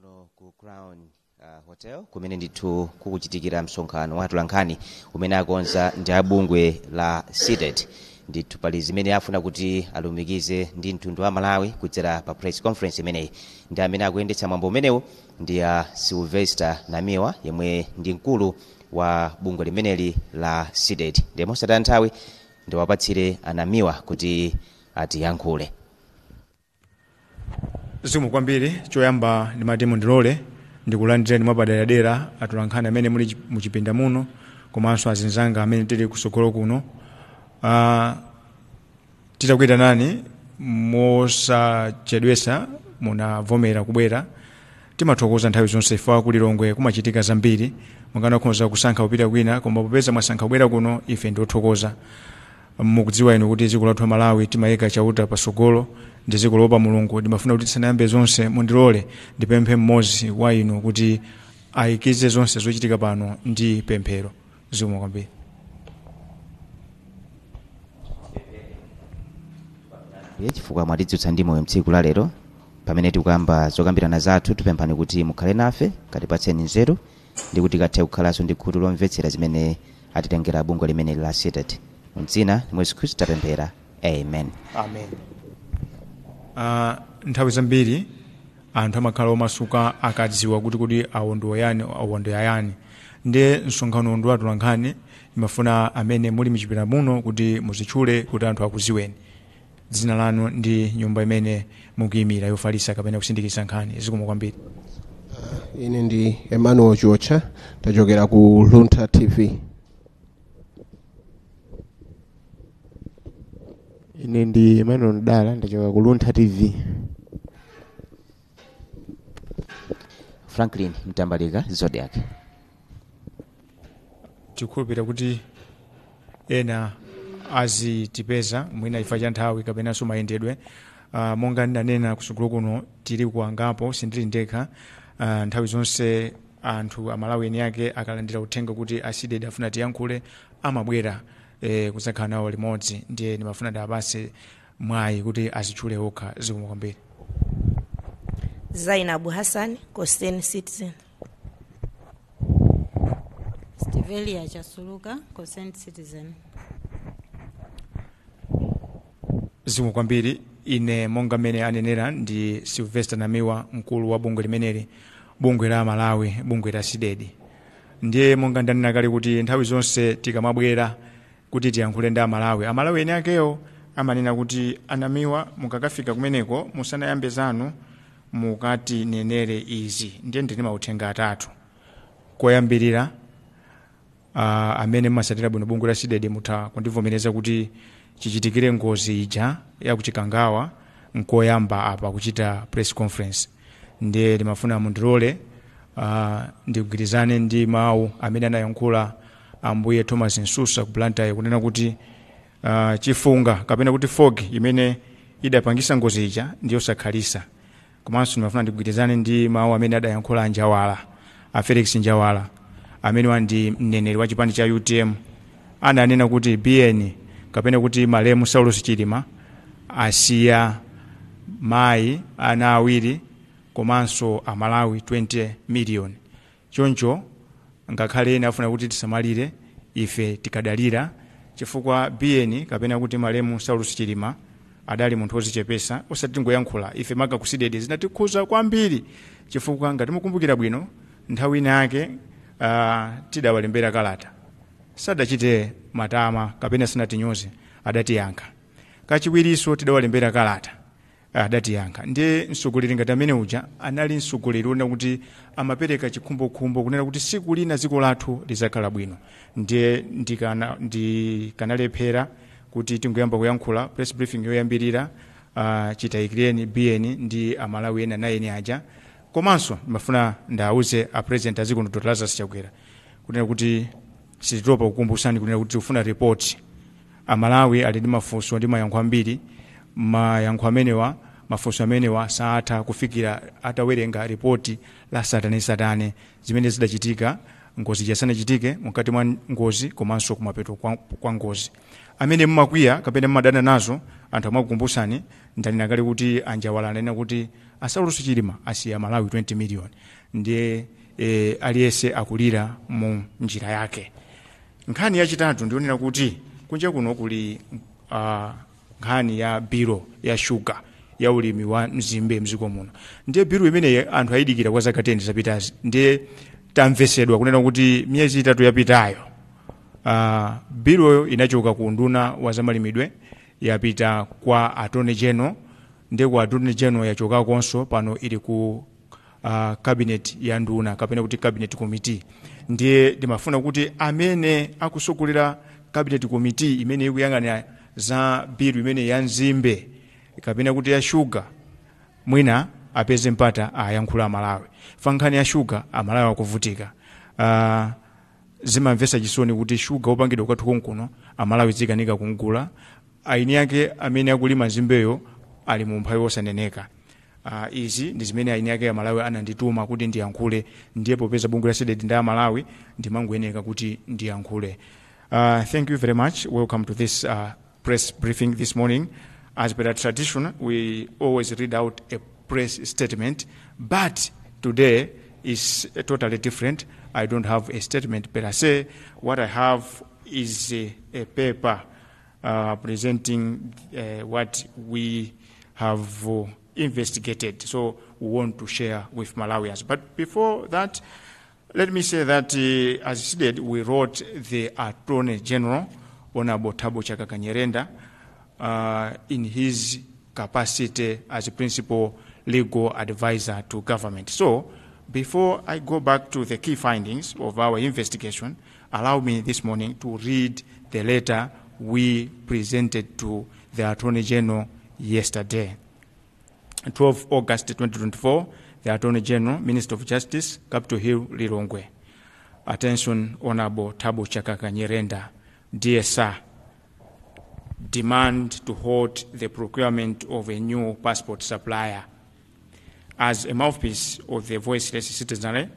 Kuno ku Crown Hotel, kumene ndithu kukuchitikira msonkhano wa atolankhani umene akonza ndi abungwe la CDEDI. Ndithu pali zimene afuna kuti alumikize ndi mtundu wa Malawi kudzera pa press conference imeneyi. Ndi amene akuyendetsa mwambo umenewu ndi a Sylvester Namiwa, yemwe ndi mkulu wa bungwe limeneli la CDEDI. Ndiye mosataya nthawi, ndiwapatsire anamiwa kuti atiyankhule. Zikomo kwambiri. Choyamba ndimati mundilole ndikulandireni mwapaderadera atolankhani amene muli muchipinda muno, komanso azinzanga amene tili kusogolo kuno. Titakuyitanani mosachedwesa munavomera kubwera. Timathokoza nthawi zonse ifa kulilongwe kumachitika zambiri, mukanakhoza kusankha kupita kwina, koma popeza mwasankha kubwera kuno, ife ndiothokoza. Mukudziwa inu kuti dziko lathu la Malawi timayika Chauta pasogolo, ndi dziko lopa Mulungu. Ndimafuna kuti tisanayambe zonse, mundilole ndipemphe mmodzi wa inu kuti ayikize zonse zochitika pano ndi pemphero. Zikomo kwambiri. Chifukwa mwatidzutsa ndi moyo mtsiku la lero pamene tikuyamba zokambirana zathu, tipemphani kuti mukhale nafe, katipatseni nzeru ndi kuti tikathe kukhalanso ndi khutu lomvetsera zimene atitengera bungwe limene la CDEDI. Mdzina la Yesu Khristu tapemphera, amen. Amen. Nthawi zambiri anthu amakhala omasuka akadziwa kuti kodi awo ndi oyani, awo ndi ayani. Ndiye msonkhano ndi atolankhani, imafuna amene muli mchipinda muno kuti muzitchule kuti anthu akuziweni, dzina lanu ndi nyumba imene mukuyimira yofalitsa kapena kusindikiza nkhani. Zikomo kwambiri. Ine ndi Emmanuel Chocha, tachokera ku Luntha TV. Ine ndi Emmanuel Ndala, ndachoka ku Luntha TV. Franklin Mtambalika, Zodiak. Tikukhulupirira kuti ena azitipeza mwina chifukwa cha nthawi kapenanso mayendedwe. Monga ndinanena, kusukulu kuno tili kuangapo, sindili ndekha. Nthawi zonse anthu Amalawi eni ake akalandira uthenga kuti a CDEDI afuna tiyankhule, amabwera kudzakhala nawo limodzi. Ndiye ndimafuna ndiapase mwayi kuti azitchule okha. Zikomo kwambiri. Zainabu Hassan, Concerned Citizen. Stivelia Chasuluka, Concerned Citizen. Zikomo kwambiri. Ine, monga mmene anenera, ndi Sylvester Namiwa, mkulu wa bungwe limeneli, bungwe la Malawi, bungwe la CDEDI. Ndiye monga ndanena kale kuti nthawi zonse tikamabwera kuti tiyankhule ndi Amalawi, Amalawi eni akewo amanena kuti, "Anamiwa, mukakafika kumeneko, musanayambe zanu, mukatinenere izi." Ndiye ndili mauthenga atatu. Koyambirira, amene mmasatira bwino bungwe la CDEDI mutha kundivomereza kuti chichitikire ngozi ija ya kuchikangawa nkoyamba apa kuchita press conference. Ndiye ndimafuna mundilole ndigwirizane ndi mawu amene anayankhula Ambuye Thomas Msusa ku Blantyre, kunena kuti chifunga kapena kuti fog imene idapangisa ngozi ija ndiyosakhalisa. Komanso ndimafuna ndigwirizane ndi mawu amene adayankhula Njawala, a Felix Njawala, amene ndi mneneri wa chipani cha UTM. Ananena kuti BN kapena kuti malemu Saulos Chilima asiya mayi, ana awiri komanso Amalawi 20 million. Choncho ngakhale ena afuna kuti tisamalire, ife tikadalira, chifukwa BN kapena kuti malemu Saulos Chilima adali munthu wozichepesa. Osati tingoyankhula ife, maka ku CDEDI zinatikhuza kwambiri, chifukwa ngati mukumbukira bwino, nthawi ina yake tidawalembera kalata, sadachite matama kapena sanatinyoze, adatiyankha. Kachiwiriso tidawalembera kalata, adatiyankha. Ndiye mtsogoleri ngati amene uja anali mtsogoleri wonena kuti amapereka chikhumbokhumbo kunena kuti siku lina dziko lathu lizakhala bwino. Ndiye ndikanalephera kuti tingoyamba kuyankhula press briefing yoyambirira chitayikireni BN ndi Amalawi ena 9 aja. Komanso ndimafuna ndawuze a President aziko, Dr Lazarus Chakwera, kunena kuti sititopa kukumbusani kunena kuti tikufuna report. Amalawi ali ndi mafunso ndi mayankho ambiri. Mayankho amenewa, mafunso amenewa satha kufikira atawerenga ripoti la satane satane zimene zidachitika. Ngozi isanachitike, mkati mwa ngozi komanso kumapeto kwa ngozi. Amene mmakwiya kapena mmadana nazo, anthu amakukumbusani. Ndanena kale kuti anjawala ananena kuti a Saulos Chilima asiya Malawi 20 million, ndiye aliyense akulira mu njira yake. Nkhani yachitatu ndionera kuti kunja kuno kuli nkhani ya bill ya shuga ya ulimi wa mzimbe mdziko muno. Ndiye bill imeneyi anthu ayidikira kwa zaka 10 zapitazi. Ndiye tamvesedwa kunena kuti miyezi 3 yapitayo bill inachoka ku nduna wa zamalimidwe yapita kwa Attorney General. Ndiye ku Attorney General yachokakonso, pano ili ku cabinet ya nduna kapena kuti cabinet committee. Ndiye ndimafuna kuti amene akusogolera cabinet committee imene ikuyang'anira za bill imene ya nzimbe kapena kuti ya shuga, mwina apeze mpata ayankhula Amalawi. Fa nkhani ya shuga, Amalawi akuvutika. Zimamvetsa chisoni kuti shuga wopangidwa kwathu konkuno Amalawi zikanika kumgula. Aini ake amene akulima nzimbeyo ali mu umphawi wosaneneka. Izi ndi zimene aini ake Amalawi anandituma kuti ndiyankhule. Ndiye popeza bungwe la CDEDI ndi Amalawi, ndimangoyeneka kuti ndiyankhule. Thank you very much. Welcome to this press briefing this morning. As per our tradition, we always read out a press statement, but today is totally different. I don't have a statement per se. What I have is a paper presenting what we have investigated. So we want to share with Malawians. But before that, let me say that as said, we wrote the Attorney General, Honorable Thabo Chakaka Nyirenda, in his capacity as a principal legal advisor to government. So before I go back to the key findings of our investigation, allow me this morning to read the letter we presented to the Attorney General yesterday. 12 August 2024, the Attorney General, Minister of Justice, Capitol Hill, Lilongwe. Attention, Honorable Thabo Chakaka Nyirenda. Dear Sir, demand to halt the procurement of a new passport supplier. As a mouthpiece of the voiceless citizenry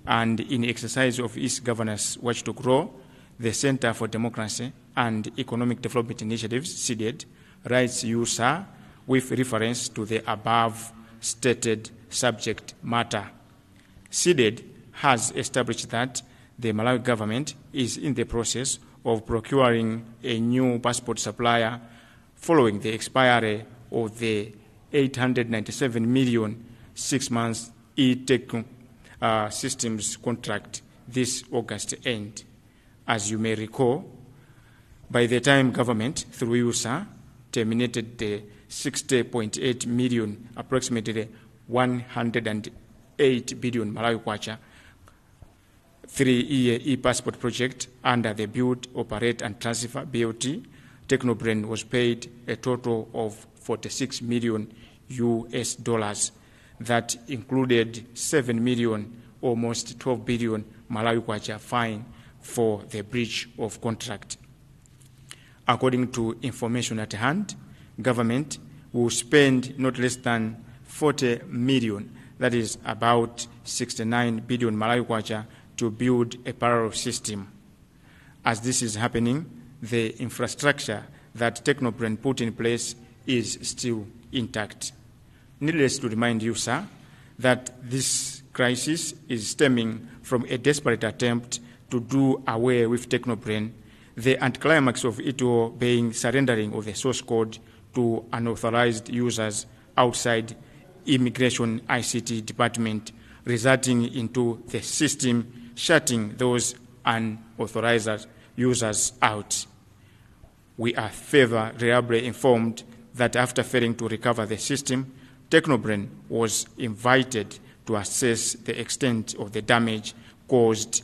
and in exercise of its governance watchdog role, the Center for Democracy and Economic Development Initiatives, CDEDI, writes you, sir, with reference to the above stated subject matter. CDEDI has established that the Malawi government is in the process of procuring a new passport supplier following the expiry of the 897 million 6 months e-tech systems contract this August end. As you may recall, by the time government, through USA, terminated the 60.8 million, approximately 108 billion Malawi kwacha, 3-year e-passport project under the Build, Operate and Transfer BOT, Technobrain was paid a total of 46 million US dollars that included 7 million, almost 12 billion Malawi kwacha fine for the breach of contract. According to information at hand, government will spend not less than 40 million, that is about 69 billion Malawi kwacha, to build a parallel system. As this is happening, the infrastructure that Technobrain put in place is still intact. Needless to remind you, sir, that this crisis is stemming from a desperate attempt to do away with Technobrain, the anticlimax of it all being surrendering of the source code to unauthorized users outside Immigration ICT department, resulting into the system shutting those unauthorized users out. We are further reliably informed that after failing to recover the system, Technobrain was invited to assess the extent of the damage caused,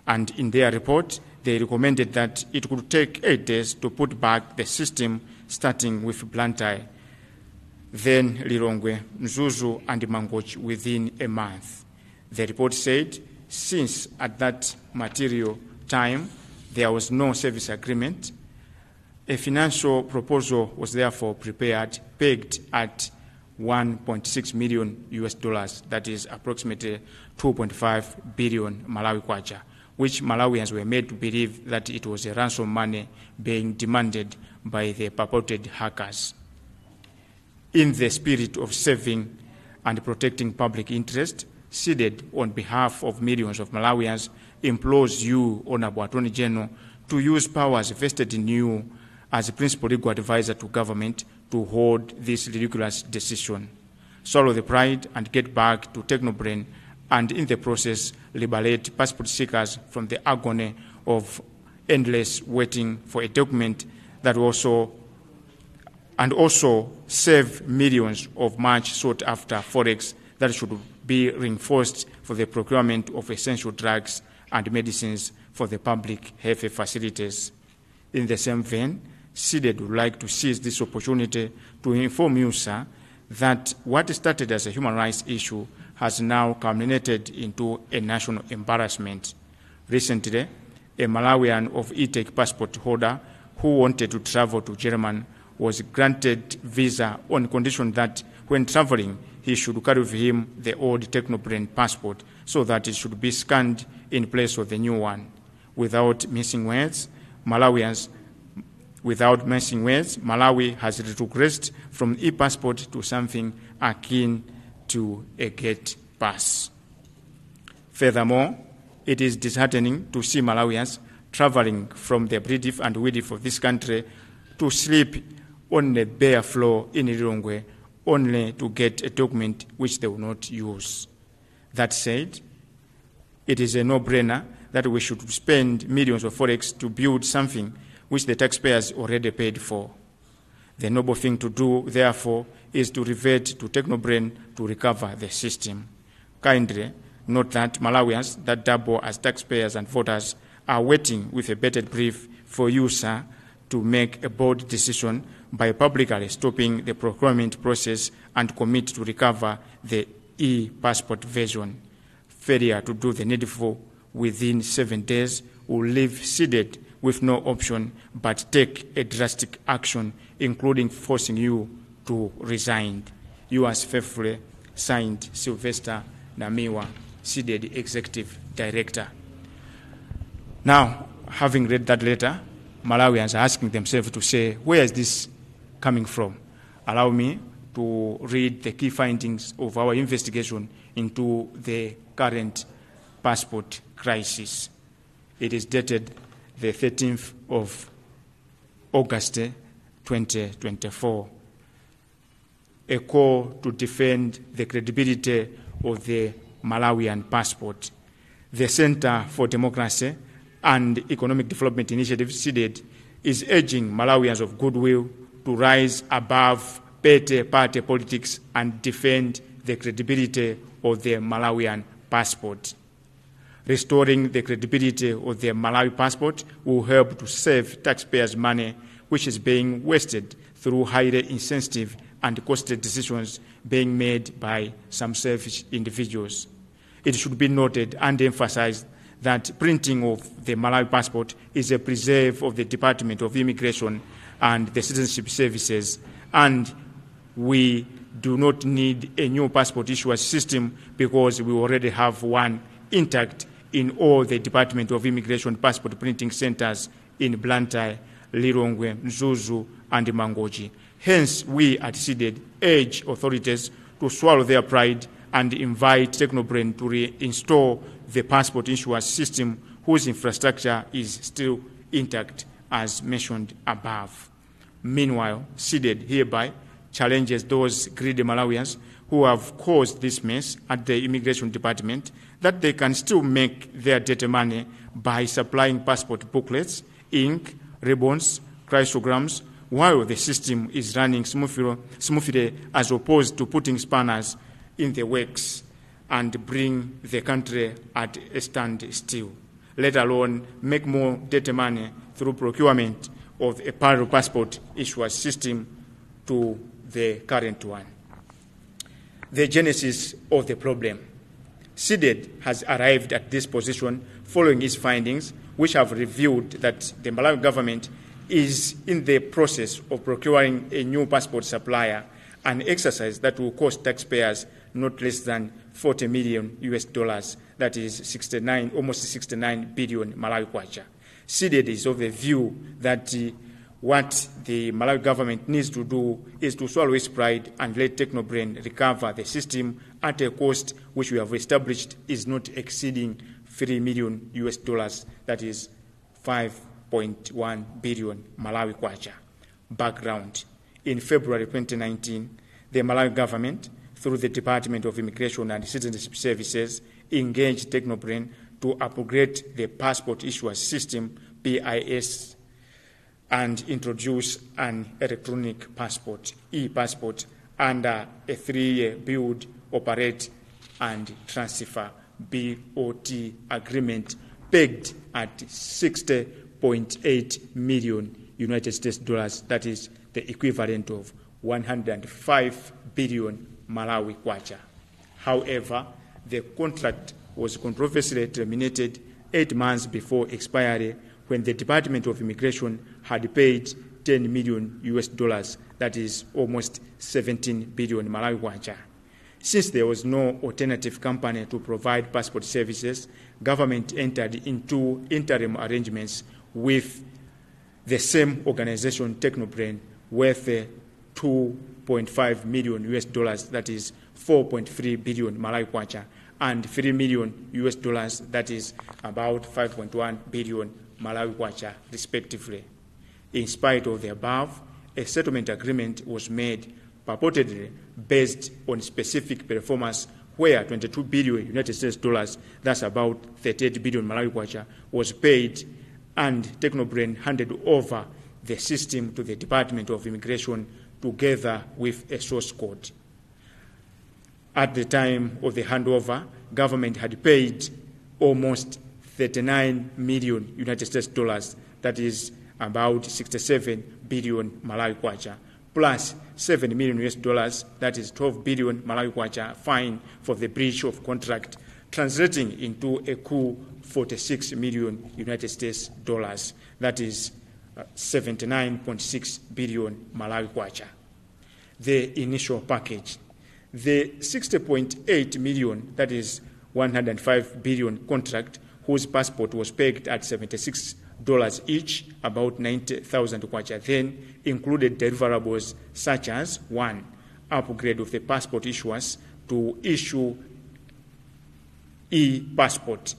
and in their report, they recommended that it could take 8 days to put back the system, starting with Blantyre, then Lilongwe, Mzuzu, and Mangochi within a month. The report said since at that material time there was no service agreement, a financial proposal was therefore prepared, pegged at 1.6 million US dollars, that is approximately 2.5 billion Malawi kwacha, which Malawians were made to believe that it was a ransom money being demanded by the purported hackers. In the spirit of saving and protecting public interest, CDEDI, on behalf of millions of Malawians, implores you, Honorable Attorney General, to use powers vested in you as principal legal advisor to government to hold this ridiculous decision. Swallow the pride and get back to Technobrain, and in the process liberate passport seekers from the agony of endless waiting for a document that also and also save millions of much sought after forex that should be reinforced for the procurement of essential drugs and medicines for the public health facilities. In the same vein, CDEDI would like to seize this opportunity to inform you, sir, that what started as a human rights issue has now culminated into a national embarrassment. Recently, a Malawian of ETEC passport holder who wanted to travel to Germany was granted visa on condition that when traveling, he should carry with him the old Technobrain passport so that it should be scanned in place of the new one. Without missing words, Malawi has regressed from e-passport to something akin to a gate pass. Furthermore, it is disheartening to see Malawians traveling from the breadth and width of this country to sleep on the bare floor in Lilongwe only to get a document which they will not use. That said, it is a no-brainer that we should spend millions of forex to build something which the taxpayers already paid for. The noble thing to do, therefore, is to revert to Technobrain to recover the system. Kindly note that Malawians that double as taxpayers and voters are waiting with a bated breath for you, sir, to make a bold decision by publicly stopping the procurement process and commit to recover the e-passport version. Failure to do the needful within 7 days will leave CDEDI with no option but take a drastic action, including forcing you to resign. Yours faithfully, signed, Sylvester Namiwa, CDEDI Executive Director. Now, having read that letter, Malawians are asking themselves to say, where is this coming from? Allow me to read the key findings of our investigation into the current passport crisis. It is dated the 13th of August 2024. A call to defend the credibility of the Malawian passport. The Center for Democracy and Economic Development Initiative, CDEDI, is urging Malawians of goodwill to rise above petty party politics and defend the credibility of the Malawian passport. Restoring the credibility of the Malawi passport will help to save taxpayers' money, which is being wasted through highly insensitive and costly decisions being made by some selfish individuals. It should be noted and emphasized that printing of the Malawi passport is a preserve of the Department of Immigration and the Citizenship Services, and we do not need a new passport issuance system because we already have one intact in all the Department of Immigration passport printing centers in Blantyre, Lilongwe, Mzuzu, and Mangochi. Hence, we at CDEDI urge authorities to swallow their pride and invite Technobrain to reinstall the passport issuance system whose infrastructure is still intact as mentioned above. Meanwhile, CDEDI hereby challenges those greedy Malawians who have caused this mess at the Immigration Department that they can still make their dirty money by supplying passport booklets, ink, ribbons, chrysograms, while the system is running smoothly as opposed to putting spanners in the works and bring the country at a standstill, let alone make more dirty money through procurement of a parallel passport issuance system to the current one. The genesis of the problem. CDEDI has arrived at this position following its findings, which have revealed that the Malawi government is in the process of procuring a new passport supplier an exercise that will cost taxpayers not less than $40 million US dollars, that is 69, almost 69 billion Malawi kwacha. CDEDI is of the view that what the Malawi government needs to do is to swallow its pride and let Technobrain recover the system at a cost which we have established is not exceeding $3 million US dollars, that is 5.1 billion Malawi kwacha. Background. In February 2019, the Malawi government, through the Department of Immigration and Citizenship Services, engaged Technobrain to upgrade the passport issuer system, PIS, and introduce an electronic passport, e-passport, under a 3-year build, operate, and transfer BOT agreement pegged at 60.8 million United States dollars, that is the equivalent of 105 billion Malawi kwacha. However, the contract was controversially terminated 8 months before expiry when the Department of Immigration had paid 10 million US dollars, that is almost 17 billion Malawi kwacha. Since there was no alternative company to provide passport services, government entered into interim arrangements with the same organization, Technobrain, worth 2.5 million US dollars, that is 4.3 billion Malawi kwacha, and 3 million US dollars, that is about 5.1 billion Malawi kwacha, respectively. In spite of the above, a settlement agreement was made purportedly based on specific performance where 22 billion United States dollars, that's about 38 billion Malawi kwacha, was paid, and Technobrain handed over the system to the Department of Immigration together with a source code. At the time of the handover, government had paid almost 39 million United States dollars, that is about 67 billion Malawi kwacha, plus 7 million US dollars, that is 12 billion Malawi kwacha fine for the breach of contract, translating into a cool 46 million United States dollars, that is 79.6 billion Malawi kwacha. The initial package. The 60.8 million, that is 105 billion contract, whose passport was pegged at $76 each, about 90,000 kwacha then, included deliverables such as 1, upgrade of the passport issuers to issue e-passport,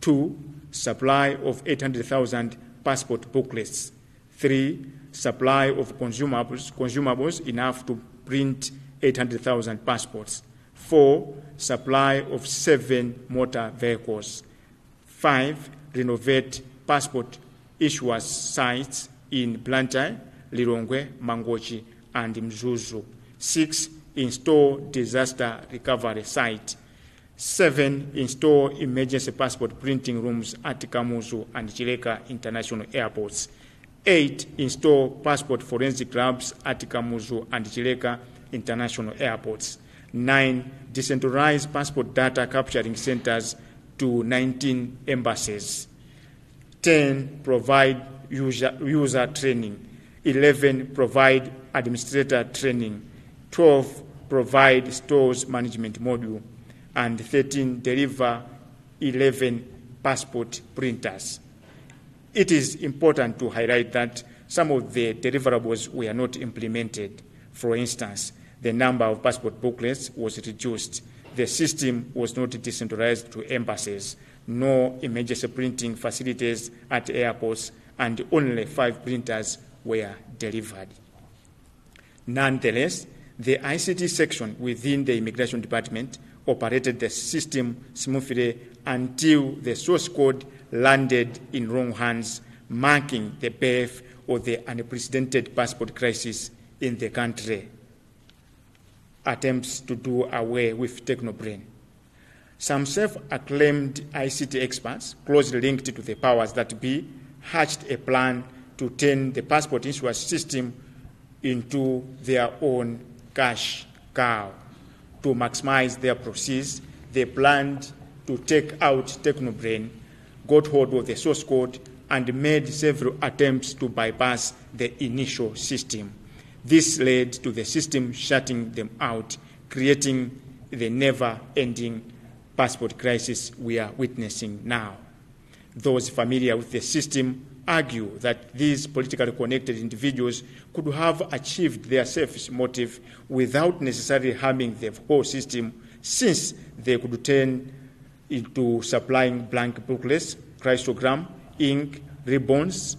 2, supply of 800,000 passport booklets, 3, supply of consumables enough to print 800,000 passports, 4, supply of 7 motor vehicles, 5, renovate passport issuers sites in Blantyre, Lilongwe, Mangochi, and Mzuzu, 6, install disaster recovery site, 7, install emergency passport printing rooms at Kamuzu and Chileka International Airports, 8, install passport forensic labs at Kamuzu and Chileka International Airports, 9, decentralize passport data capturing centers to 19 embassies, 10, provide user training, 11, provide administrator training, 12, provide stores management module, and 13, deliver 11 passport printers. It is important to highlight that some of the deliverables were not implemented. For instance, the number of passport booklets was reduced. The system was not decentralized to embassies, no emergency printing facilities at airports, and only 5 printers were delivered. Nonetheless, the ICT section within the Immigration Department operated the system smoothly until the source code landed in wrong hands, marking the birth of the unprecedented passport crisis in the country. Attempts to do away with Technobrain. Some self-acclaimed ICT experts, closely linked to the powers that be, hatched a plan to turn the passport issuance system into their own cash cow. To maximize their proceeds, they planned to take out Technobrain, got hold of the source code, and made several attempts to bypass the initial system. This led to the system shutting them out, creating the never-ending passport crisis we are witnessing now. Those familiar with the system argue that these politically connected individuals could have achieved their selfish motive without necessarily harming the whole system, since they could turn into supplying blank booklets, chrysogram, ink, ribbons,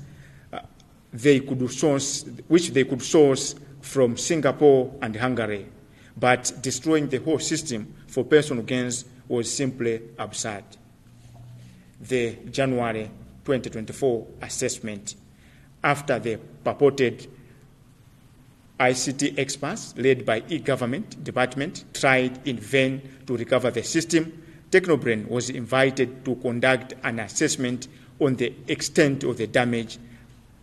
which they could source from Singapore and Hungary. But destroying the whole system for personal gains was simply absurd. The January 2024 assessment, after the purported ICT experts led by e-government department tried in vain to recover the system, Technobrain was invited to conduct an assessment on the extent of the damage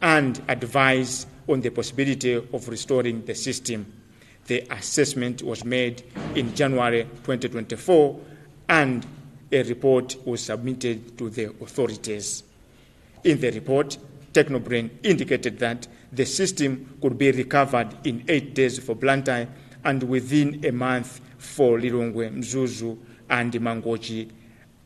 and advise on the possibility of restoring the system. The assessment was made in January 2024 and a report was submitted to the authorities. In the report, Technobrain indicated that the system could be recovered in 8 days for Blantyre and within a month for Lilongwe, Mzuzu, and Mangochi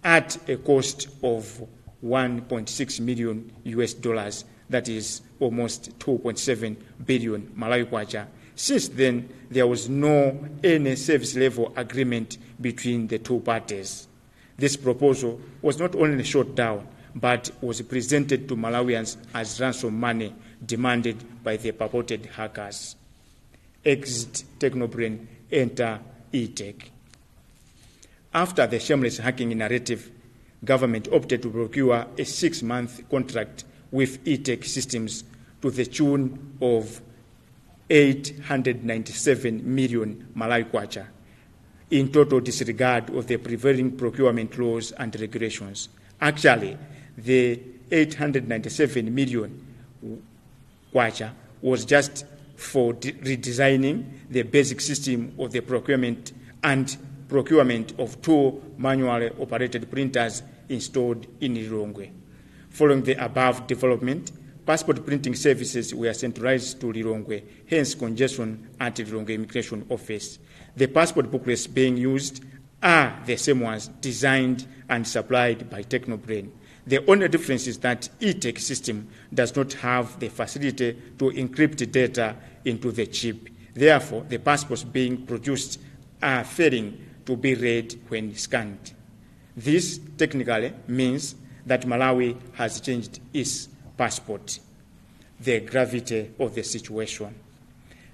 at a cost of $1.6 million US dollars, that is almost 2.7 billion Malawi kwacha. Since then, there was no any service level agreement between the two parties. This proposal was not only shot down, but was presented to Malawians as ransom money demanded by the purported hackers. Exit Technobrain, enter eTech. After the shameless hacking narrative, government opted to procure a 6-month contract with eTech Systems to the tune of 897 million Malawi kwacha, in total disregard of the prevailing procurement laws and regulations. Actually, the 897 million kwacha was just for redesigning the basic system of the procurement and procurement of 2 manually operated printers installed in Lilongwe. Following the above development, passport printing services were centralized to Lilongwe, hence congestion at Lilongwe Immigration Office. The passport booklets being used are the same ones designed and supplied by Technobrain. The only difference is that eTech system does not have the facility to encrypt data into the chip. Therefore, the passports being produced are failing to be read when scanned. This technically means that Malawi has changed its passport. The gravity of the situation.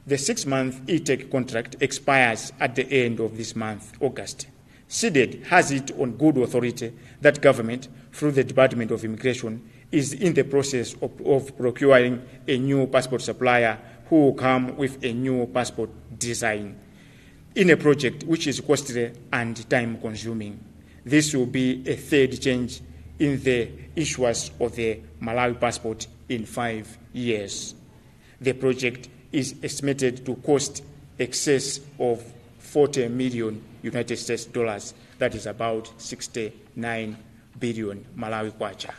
The 6-month eTech contract expires at the end of this month, August. CDED has it on good authority that government, through the Department of Immigration, is in the process of procuring a new passport supplier who will come with a new passport design in a project which is costly and time-consuming. This will be a third change in the issuance of the Malawi passport in 5 years. The project is estimated to cost excess of 40 million United States dollars, that is about 69 billion Malawi kwacha.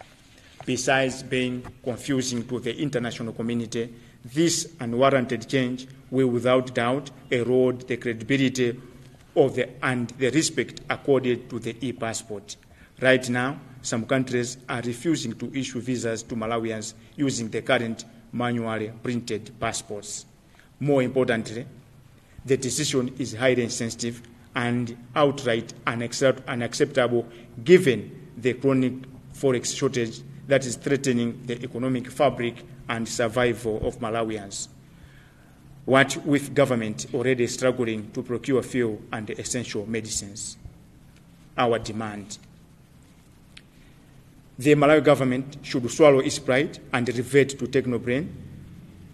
Besides being confusing to the international community, this unwarranted change will without doubt erode the credibility of and the respect accorded to the e-passport. Right now, some countries are refusing to issue visas to Malawians using the current manually printed passports. More importantly, the decision is highly insensitive and outright unacceptable given the chronic forex shortage that is threatening the economic fabric and survival of Malawians. What with government already struggling to procure fuel and essential medicines. Our demand. The Malawi government should swallow its pride and revert to Technobrain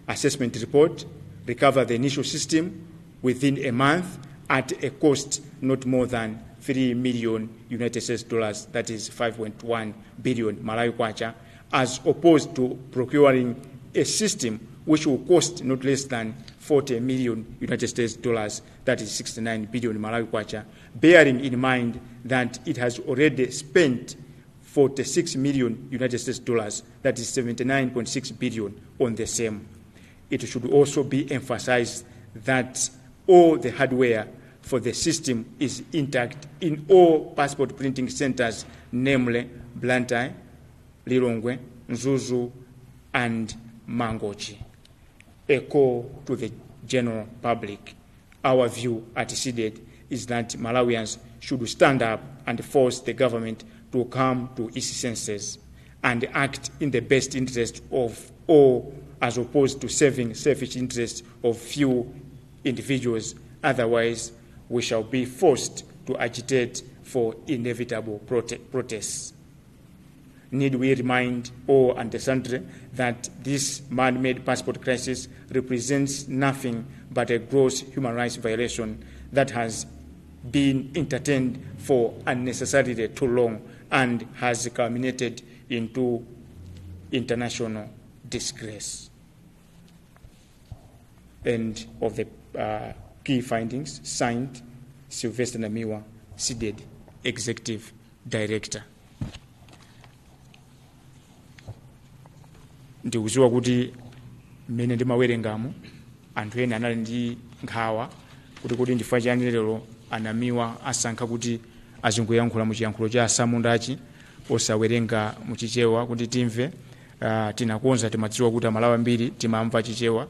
assessment report, recover the initial system within a month at a cost not more than 3 million United States dollars, that is 5.1 billion Malawi kwacha, as opposed to procuring a system which will cost not less than 40 million United States dollars, that is 69 billion Malawi kwacha, bearing in mind that it has already spent 46 million United States dollars, that is 79.6 billion, on the same. It should also be emphasized that all the hardware for the system is intact in all passport printing centers, namely Blantyre, Lilongwe, Mzuzu, and Mangochi. A call to the general public. Our view at CDEDI is that Malawians should stand up and force the government to come to its senses and act in the best interest of all, as opposed to serving selfish interests of few individuals. Otherwise, we shall be forced to agitate for inevitable protests. Need we remind all and sundry that this man-made passport crisis represents nothing but a gross human rights violation that has been entertained for unnecessarily too long and has culminated into international disgrace. End of the key findings. Signed, Sylvester Namiwa, CDEDI Executive Director. Ndikudziwa kuti mmene ndimawerengamo anthu ena anali ndi nkhawa kuti kuti ndifukwa chani lero anamiwa asankha kuti azingoyankhula muchiyankhulo cha asamundachi osawerenga muchichewa kuti timve. Tinakonza, timadziwa kuti Amalawi ambiri timamva Chichewa.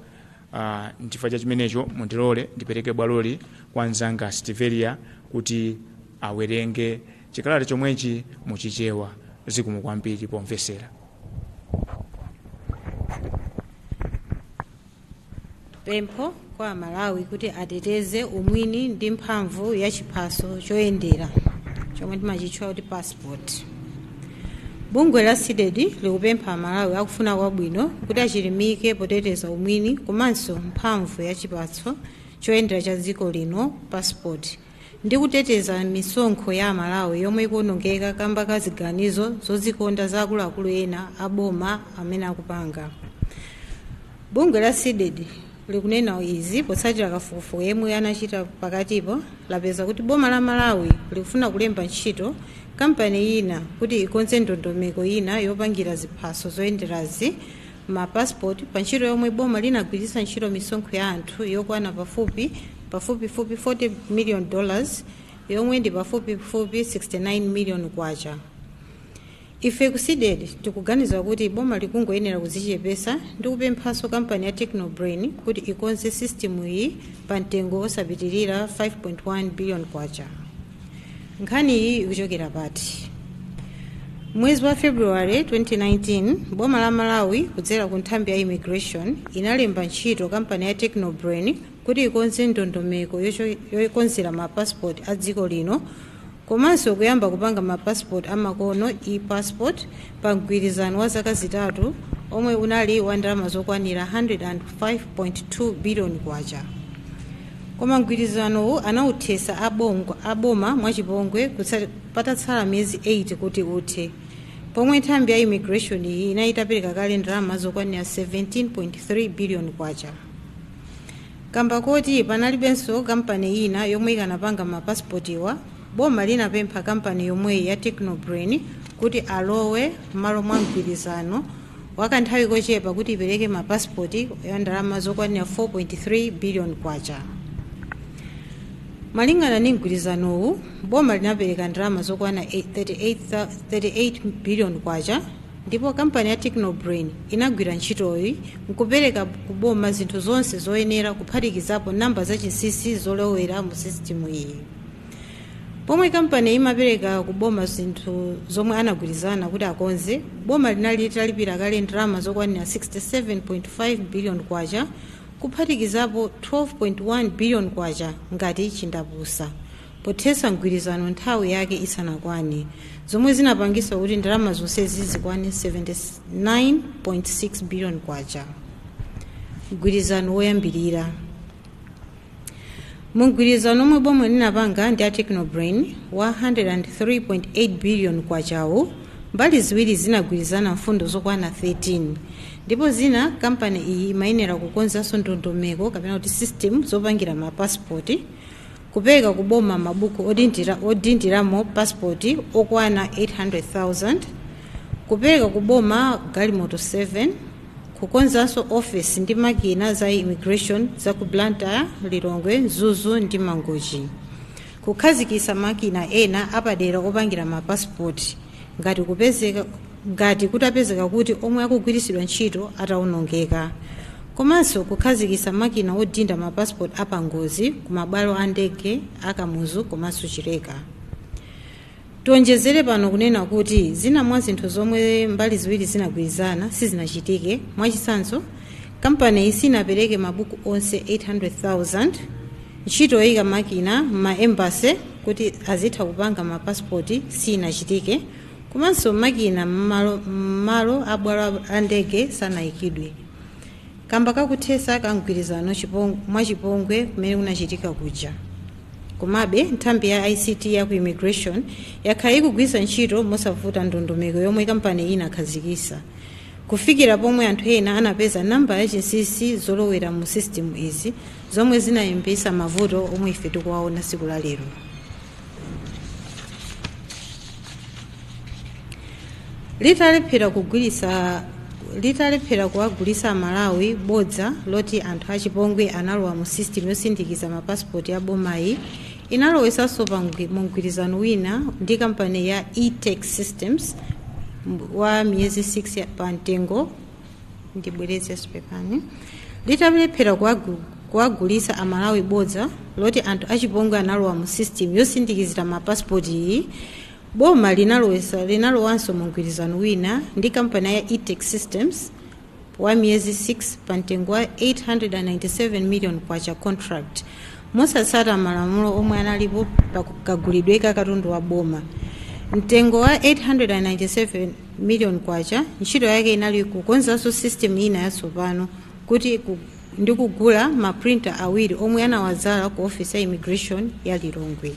Nchifukwa cha chimenecho mundilole ndipereke bwaloli kwa mzanga Stivelia kuti awerenge chikalata chomwechi muchichewa. Zikomo kwambiri pomvesera. Pempho kwa Malawi kuti ateteze umwini ndi mphamvu ya chiphaso choyendera chomwe timachitchula kuti passport. Bungwe la CDEDI likupempha Malawi akufuna kwabwino kuti achilimike poteteza umwini komanso mphamvu ya chiphaso choyendera cha dziko lino, passport, ndi kuteteza misonkho ya Malawi yomwe ikuwonongeka kamba ka ziganizo zodzikonda za akuluakulu ena aboma amene akupanga. Bungwe la CDEDI likunena izi potsatira kafukufuku yemwe anachita pakatipo. Lapeza kuti boma la Malawi likufuna kulemba ntchito kampani ina kuti ikonze ndondomeko ina yopangira ziphaso zoyenderazi, ma passport, pa ntchito yomwe boma linagwiritsa ntchito misonkho ya anthu yokwana pafupifupi $40 million, yomwe ndi pafupifupi 69 million kwacha. Ife ku CDEDI tikuganiza kuti boma likungoyenera kudzichepesa ndi kupemphanso kampani ya Technobrain kuti ikonze system iyi pa mtengo osapitirira 5.1 billion kwacha. Nkhani iyi ikuchokera pati? Mwezi wa February 2019, boma la Malawi kudzera ku nthambi ya immigration inalemba ntchito kampani ya Technobrain kuti ikonze ndondomeko yokonzera ma passport a dziko lino komanso kuyamba kupanga ma passport amakono, e-passport, pa mgwirizano wa zaka 3 omwe unali wa ndalama zokwanira 105.2 billion kwacha. Koma mgwirizanowu anawuthesa aboma mwachipongwe patatsala miyezi 8 kuti uthe, pomwe nthambi ya immigration iyi inali itapereka kale ndalama zokwanira 17.3 billion kwacha. Kamba koti panalibenso kampani ina yomwe ikanapanga mapasipotiwa, boma linapempha kampani yomweyi ya Technobrain kuti alowe m'malo mwa mgwirizano wakanthawi kochepa kuti ipereke mapasipoti ya ndalama zokwanira 4.3 billion kwacha. Malingana ndi mgwirizanowu, boma linapereka ndalama zokwana 38 billion kwacha ndipo kampani ya Technobrain inagwira ntchitoyi nkupereka kuboma zinthu zonse zoyenera, kuphatikizapo namba zachinsinsi zolowera mu system iyi. Pomwe kampani imapereka kuboma zinthu zomwe anagwirizana kuti akonze, boma linali litalipira kale ndalama zokwanira 67.5 billion kwacha, kuphatikizapo 12.1 billion kwacha ngati chindapusa, pothetsa mgwirizano nthawi yake isanakwane, zomwe zinapangisa kuti ndalama zonsezi zikwane 79.6 billion kwacha. Mgwirizano woyambirira. Mugwirizano omwe boma linapanga ndi a Technobrain wa 103.8 billion kwachawo, mbali ziwiri zinagwirizana mfundo zokwana 13, ndipo zina kampani iyi imayenera kukonzanso ndondomeko kapena kuti system zopangira mapasipoti, kupereka kuboma mabuku odindiramo pasipoti okwana 800,000, kupereka kuboma galimoto 7, Kukonzanso ofesi ndi makina za immigration za ku Blantyre, Lilongwe, Mzuzu ndi Mangochi. Kukhazikitsa makina ena apadera opangira mapasipoti ngati kutapezeka kuti omwe akugwiritsidwa ntchito atawonongeka, komanso kukhazikitsa makina odinda mapasipoti apangozi ku mabwalo a ndege a Kamuzu komanso Chileka. Tionjezere pano kunena kuti zina mwa zinthu zomwe mbali ziwiri zinagwirizana sizinachitike. Mwachitsanzo, kampani iyi sinapereke mabuku onse 800,000. Ntchito yoyika makina ma embassy kuti azitha kupanga mapasipoti sinachitike, komanso makina mmalo abwalo a ndege sanayikidwe kamba kakuthetsa kamgwirizano mwachipongwe kumene kunachitika kuja. Komabe, nthambi ya ICT ya ku immigration yakhala ikugwiritsa ntchito mosavuta ndondomeko yomwe kampani inakhazikitsa, kufikira pomwe anthu ena anapeza namba ya chinsinsi zolowera mu system izi, zomwe zinayambitsa mavuto omwe ife tikuwaona tsiku la lero. Litalephera kuwagulitsa Malawi bodza loti anthu achipongwe analowa mu system yosindikiza mapasipoti ya bomayi, inalowesanso pa mgwirizano wina ndi kampani ya eTech Systems wa miyezi 6 pa mtengo. Ndibwereze, pepani. Litalephera kuwagulitsa Amalawi bodza loti anthu achipongwe analowa mu system yosindikizira mapasipoti iyi, boma linalowanso mu mgwirizano wina ndi kampani ya eTech Systems wa miyezi 6 pa mtengo wa 897 million kwacha contract, mosatsata malamulo omwe analipo pakagulidwe ka katundu wa boma. Mtengo wa 897 million kwacha, ntchito yake inali kukonzanso system ina yatsopano kuti ndi kugula ma printer awiri omwe anawadzala ku office ya immigration ya Lilongwe.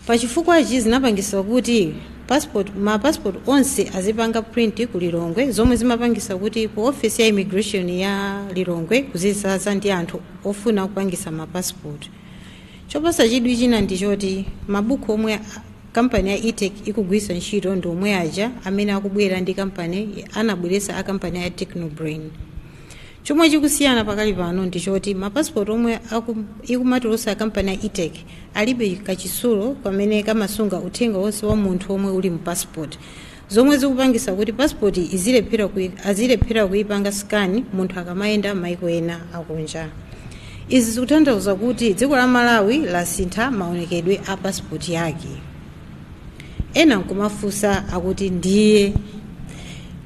Pachifukwachi zinapangisa kuti mapassport onse azipanga print ku Lilongwe, zomwe zimapangisa kuti ku office ya immigration ya Lilongwe kuzizaza ndi anthu ofuna kupangisa mapassport. Chopasa chidwi china ndichoti mabuku omwe kampani ya eTech ikugwiritsa ntchito ndi omwe aja amene akubwera ndi kampani anabweretsa a kampani ya Technobrain. Chomwe chikusiyana pakali pano ndichoti mapasipoti omwe ikumatulutsa kampani ya eTech alibe kachitsulo pamene kamasunga uthenga wonse wa munthu omwe uli mu passport, zomwe zikupangisa kuti passport azilephera kuipanga scan munthu akamayenda maiko ena akunja. Izi zikutanthauza kuti dziko la Malawi lasintha maonekedwe a passport yake. Ena nkumafunsa akuti ndiye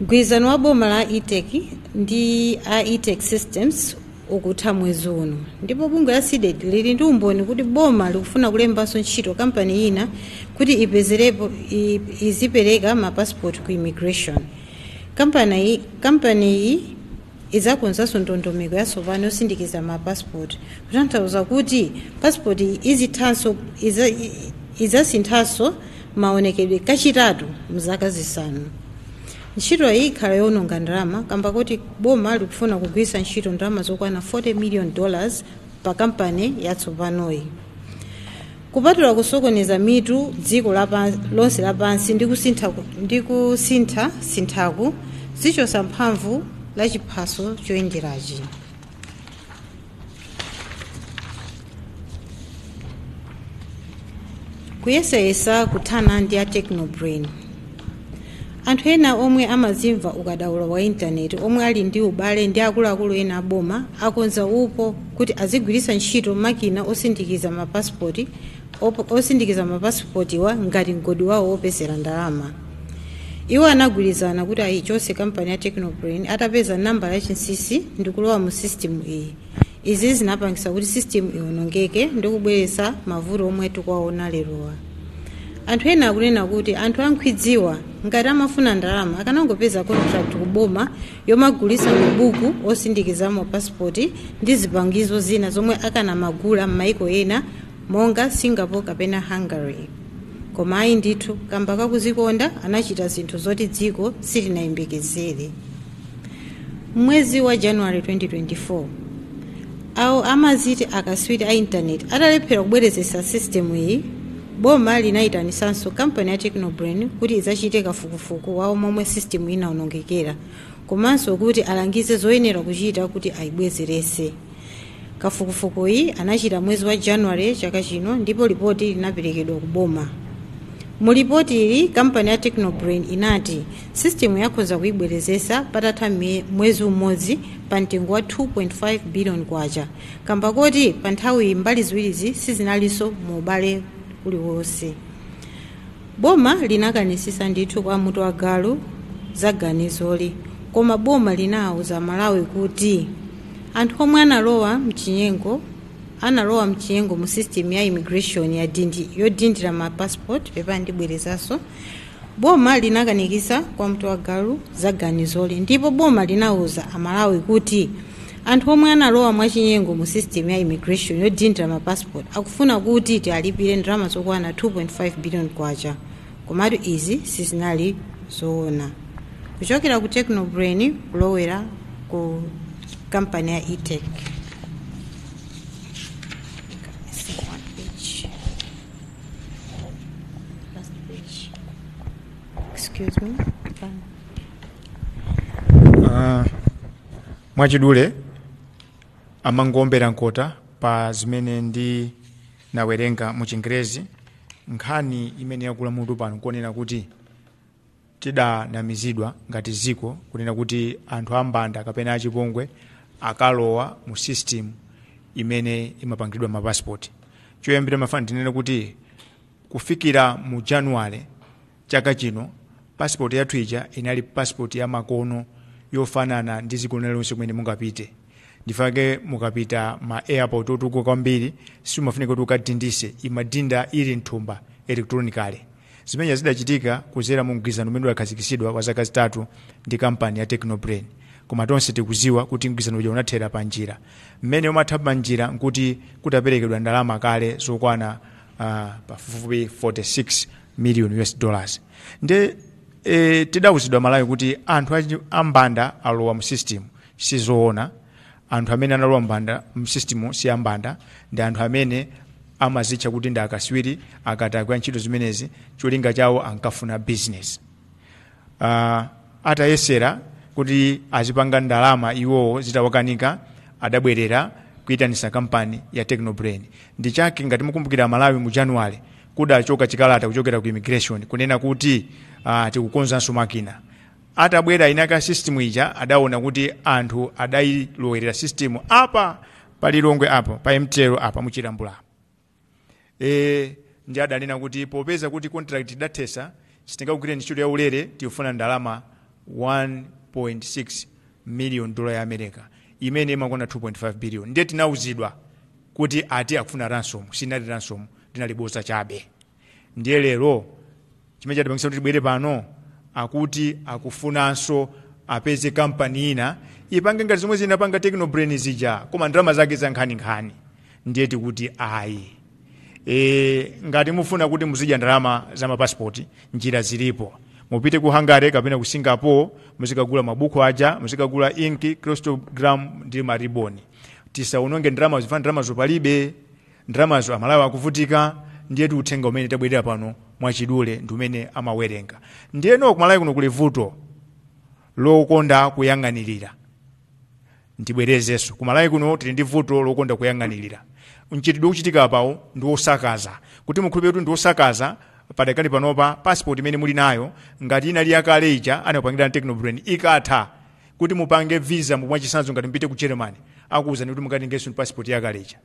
mgwirizano wa boma la eTech ndi a eTech Systems ukutha mwezi uno, ndipo bungwe la CDEDI lili ndi umboni kuti boma likufuna kulembanso ntchito kampani ina kuti ipezerepo izipereka mapassport ku immigration. Kampani iyi idzakonzanso ndondomeko yatsopano yosindikiza mapassport, kutanthauza kuti passport idzasinthanso maonekedwe kachitatu mzaka 5. Ntchito iyi ikhala yowononga ndalama kamba kuti boma likufuna kugwiritsa ntchito ndalama zokwana $40 million pa kampani yatsopanoyi. Kupatula kusokoneza mitu dziko lonse lapansi ndi kusintha sinthaku, zichosa mphamvu la chiphaso choyenderachi. Kuyesayesa kuthana ndi a Technobrain. Anthu ena omwe amazimva ukadaulo wa intaneti omwe ali ndi ubale ndi akuluakulu ena aboma akonza upo kuti azigwiritsa ntchito makina osindikiza mapasipotiwa ngati mgodi wawo wopezera ndalama. Iwo anagwirizana kuti ayichotse kampani ya Technobrain atapeza nambala ya chinsinsi ndi kulowa mu system iyi. Izi zinapangisa kuti system iwonongeke ndi kubweretsa mavuto omwe tikuwaona lerowa. Anthu ena akunena kuti anthu ankhwidziwa ngati amafuna ndalama akanangopeza contract kuboma yomagulitsa mabuku osindikizamo passport ndi zipangizo zina zomwe akanamagula m'maiko ena monga Singapore kapena Hungary. Koma ayi ndithu, kamba kakuzikonda anachita zinthu zoti dziko silinayembekezere. Mwezi wa January 2024, awo amaziti akaswiri a intaneti atalephera kubwerezetsa system iyi, boma linayitanisanso kampani ya Technobrain kuti idzachite kafukufuku wawo momwe system inawonongekera. komanso kuti alangize zoyenera kuchita kuti ayibwezerese. Kafukufukuyi anachita mwezi wa January chaka chino ndipo lipoti linaperekedwa ku boma. Mu lipoti ili, kampani ya Technobrain inati system yakhoza kuyibwerezesa patatha mwezi umodzi pa mtengo wa 2.5 billion kwacha, kamba koti pa nthawi mbali ziwirizi sizinalinso mu ubale uliwonse. Boma linakanisisa ndithu kwa mutu wa galu za ganizoli, koma boma linawuza Malawi kuti anthu omwe analowa mchinyengo mu system ya immigration ya dindi yodindira ma passport. Pepa, ndibwerezanso. Boma linakanikisa kwa mutu wa galu za ganizoli ndipo boma linawuza Amalawi kuti anthu omwe analowa mwachinyengo mu system ya immigration yodindira ma passport akufuna kuti tialipire ndalama zokwana 2.5 billion kwacha, komatu izi sizinali zoona. Kuchokera ku Technobrain kulowera ku kampani ya Etech. Missing one page. Last page. Excuse me. Mwachidule amangombera nkota pa zimene ndi nawerenga mu Chingerezi. Nkhani imene yakula mutu pano nkuonera kuti tidanamizidwa ngati ziko kunena kuti anthu ambanda kapena achipongwe akalowa mu system imene imapangidwa mapasipoti. Choyambira mafana tinene kuti kufikira mu January chaka chino, pasipoti yathu ija inali pasipoti ya makono yofanana ndi dziko lililonse kumene mungapite. Ndifake mukapita ma airport otukuka kwambiri, simafunika kuti ukadindise, imadinda ili mthumba electronically. Zimene zidachitika kuzera mu mgwirizano umene udakhazikitsidwa kwa zaka 3 ndi kampani ya Technobrain, koma tonse tikuziwa kuti mgwirizano uja unathera pa njira. Mmene umatha pa njira nkuti kutaperekedwa ndalama kale zokwana pafupifupi 46 million US dollars. Nde tidawuzidwa Malawi kuti anthu ambanda alowa mu system. Sizoona. Anthu amene analowa mbanda mu system si ambanda, ndi anthu amene amazitcha kuti ndi akaswiri akati ntchito zimenezi. Cholinga chawo ankafuna business. Atayesera kuti azipanga ndalama iwowo, zitawakanika adabwerera kuyitanisa kampani ya Technobrain. Ndi chake ngati mukumbukira Malawi, mu January kudachoka chikalata kuchokera ku immigration kunena kuti tikukonzanso makina. Atabwera inaka system ija, adaona kuti anthu adayilowerera system apa palilongwe apa pa MTL apa muchilambula. Ndi adanena kuti popeza kuti contract idathesa, sitingakugwire ntchito ya ulere, tikufuna ndalama 1.6 million dola ya America imene imakwana 2.5 billion. Ndiye tinauzidwa kuti ati akufuna ransom. Sinali ransom, linali boza chabe. Ndiye lero chimene chatipangisa kuti tibwere pano, akuti akufunanso apeze kampani ina ipange ngati zomwe zinapanga Technobrain zija, koma ndalama zake za nkhaninkhani. Ndiye tikuti ayi. Ngati mufuna kuti muzidya ndalama za mapasipoti, njira zilipo. Mupite ku Hungary kapena ku Singapore, muzikagula mabuku aja, muzikagula inki, cryptogram ndi mariboni. Tisaononge ndalama zifana, ndalamazo palibe, ndalamazo Amalawi akuvutika. Ndiye uthenga umene tabwerera pano mwachidule ndi umene amawerenga. Ndiyeno kumalawi kuno kuli vuto lokonda kuyang'anirira. Ndibwerezenso, kumalawi kuno tili ndi vuto lokonda kuyang'anirira. Mchitidwe ukuchitika apawo ndi wosakaza. Kuti mukhulupirire kuti ndi wosakaza, padakali panopa passport imene muli nayo, ngati inali yakale ija anapangira Technobrain, ikatha kuti mupange visa, mwachitsanzo ngati mpite ku Germany, akuwuzani kuti mukatengenso passport yakale ija,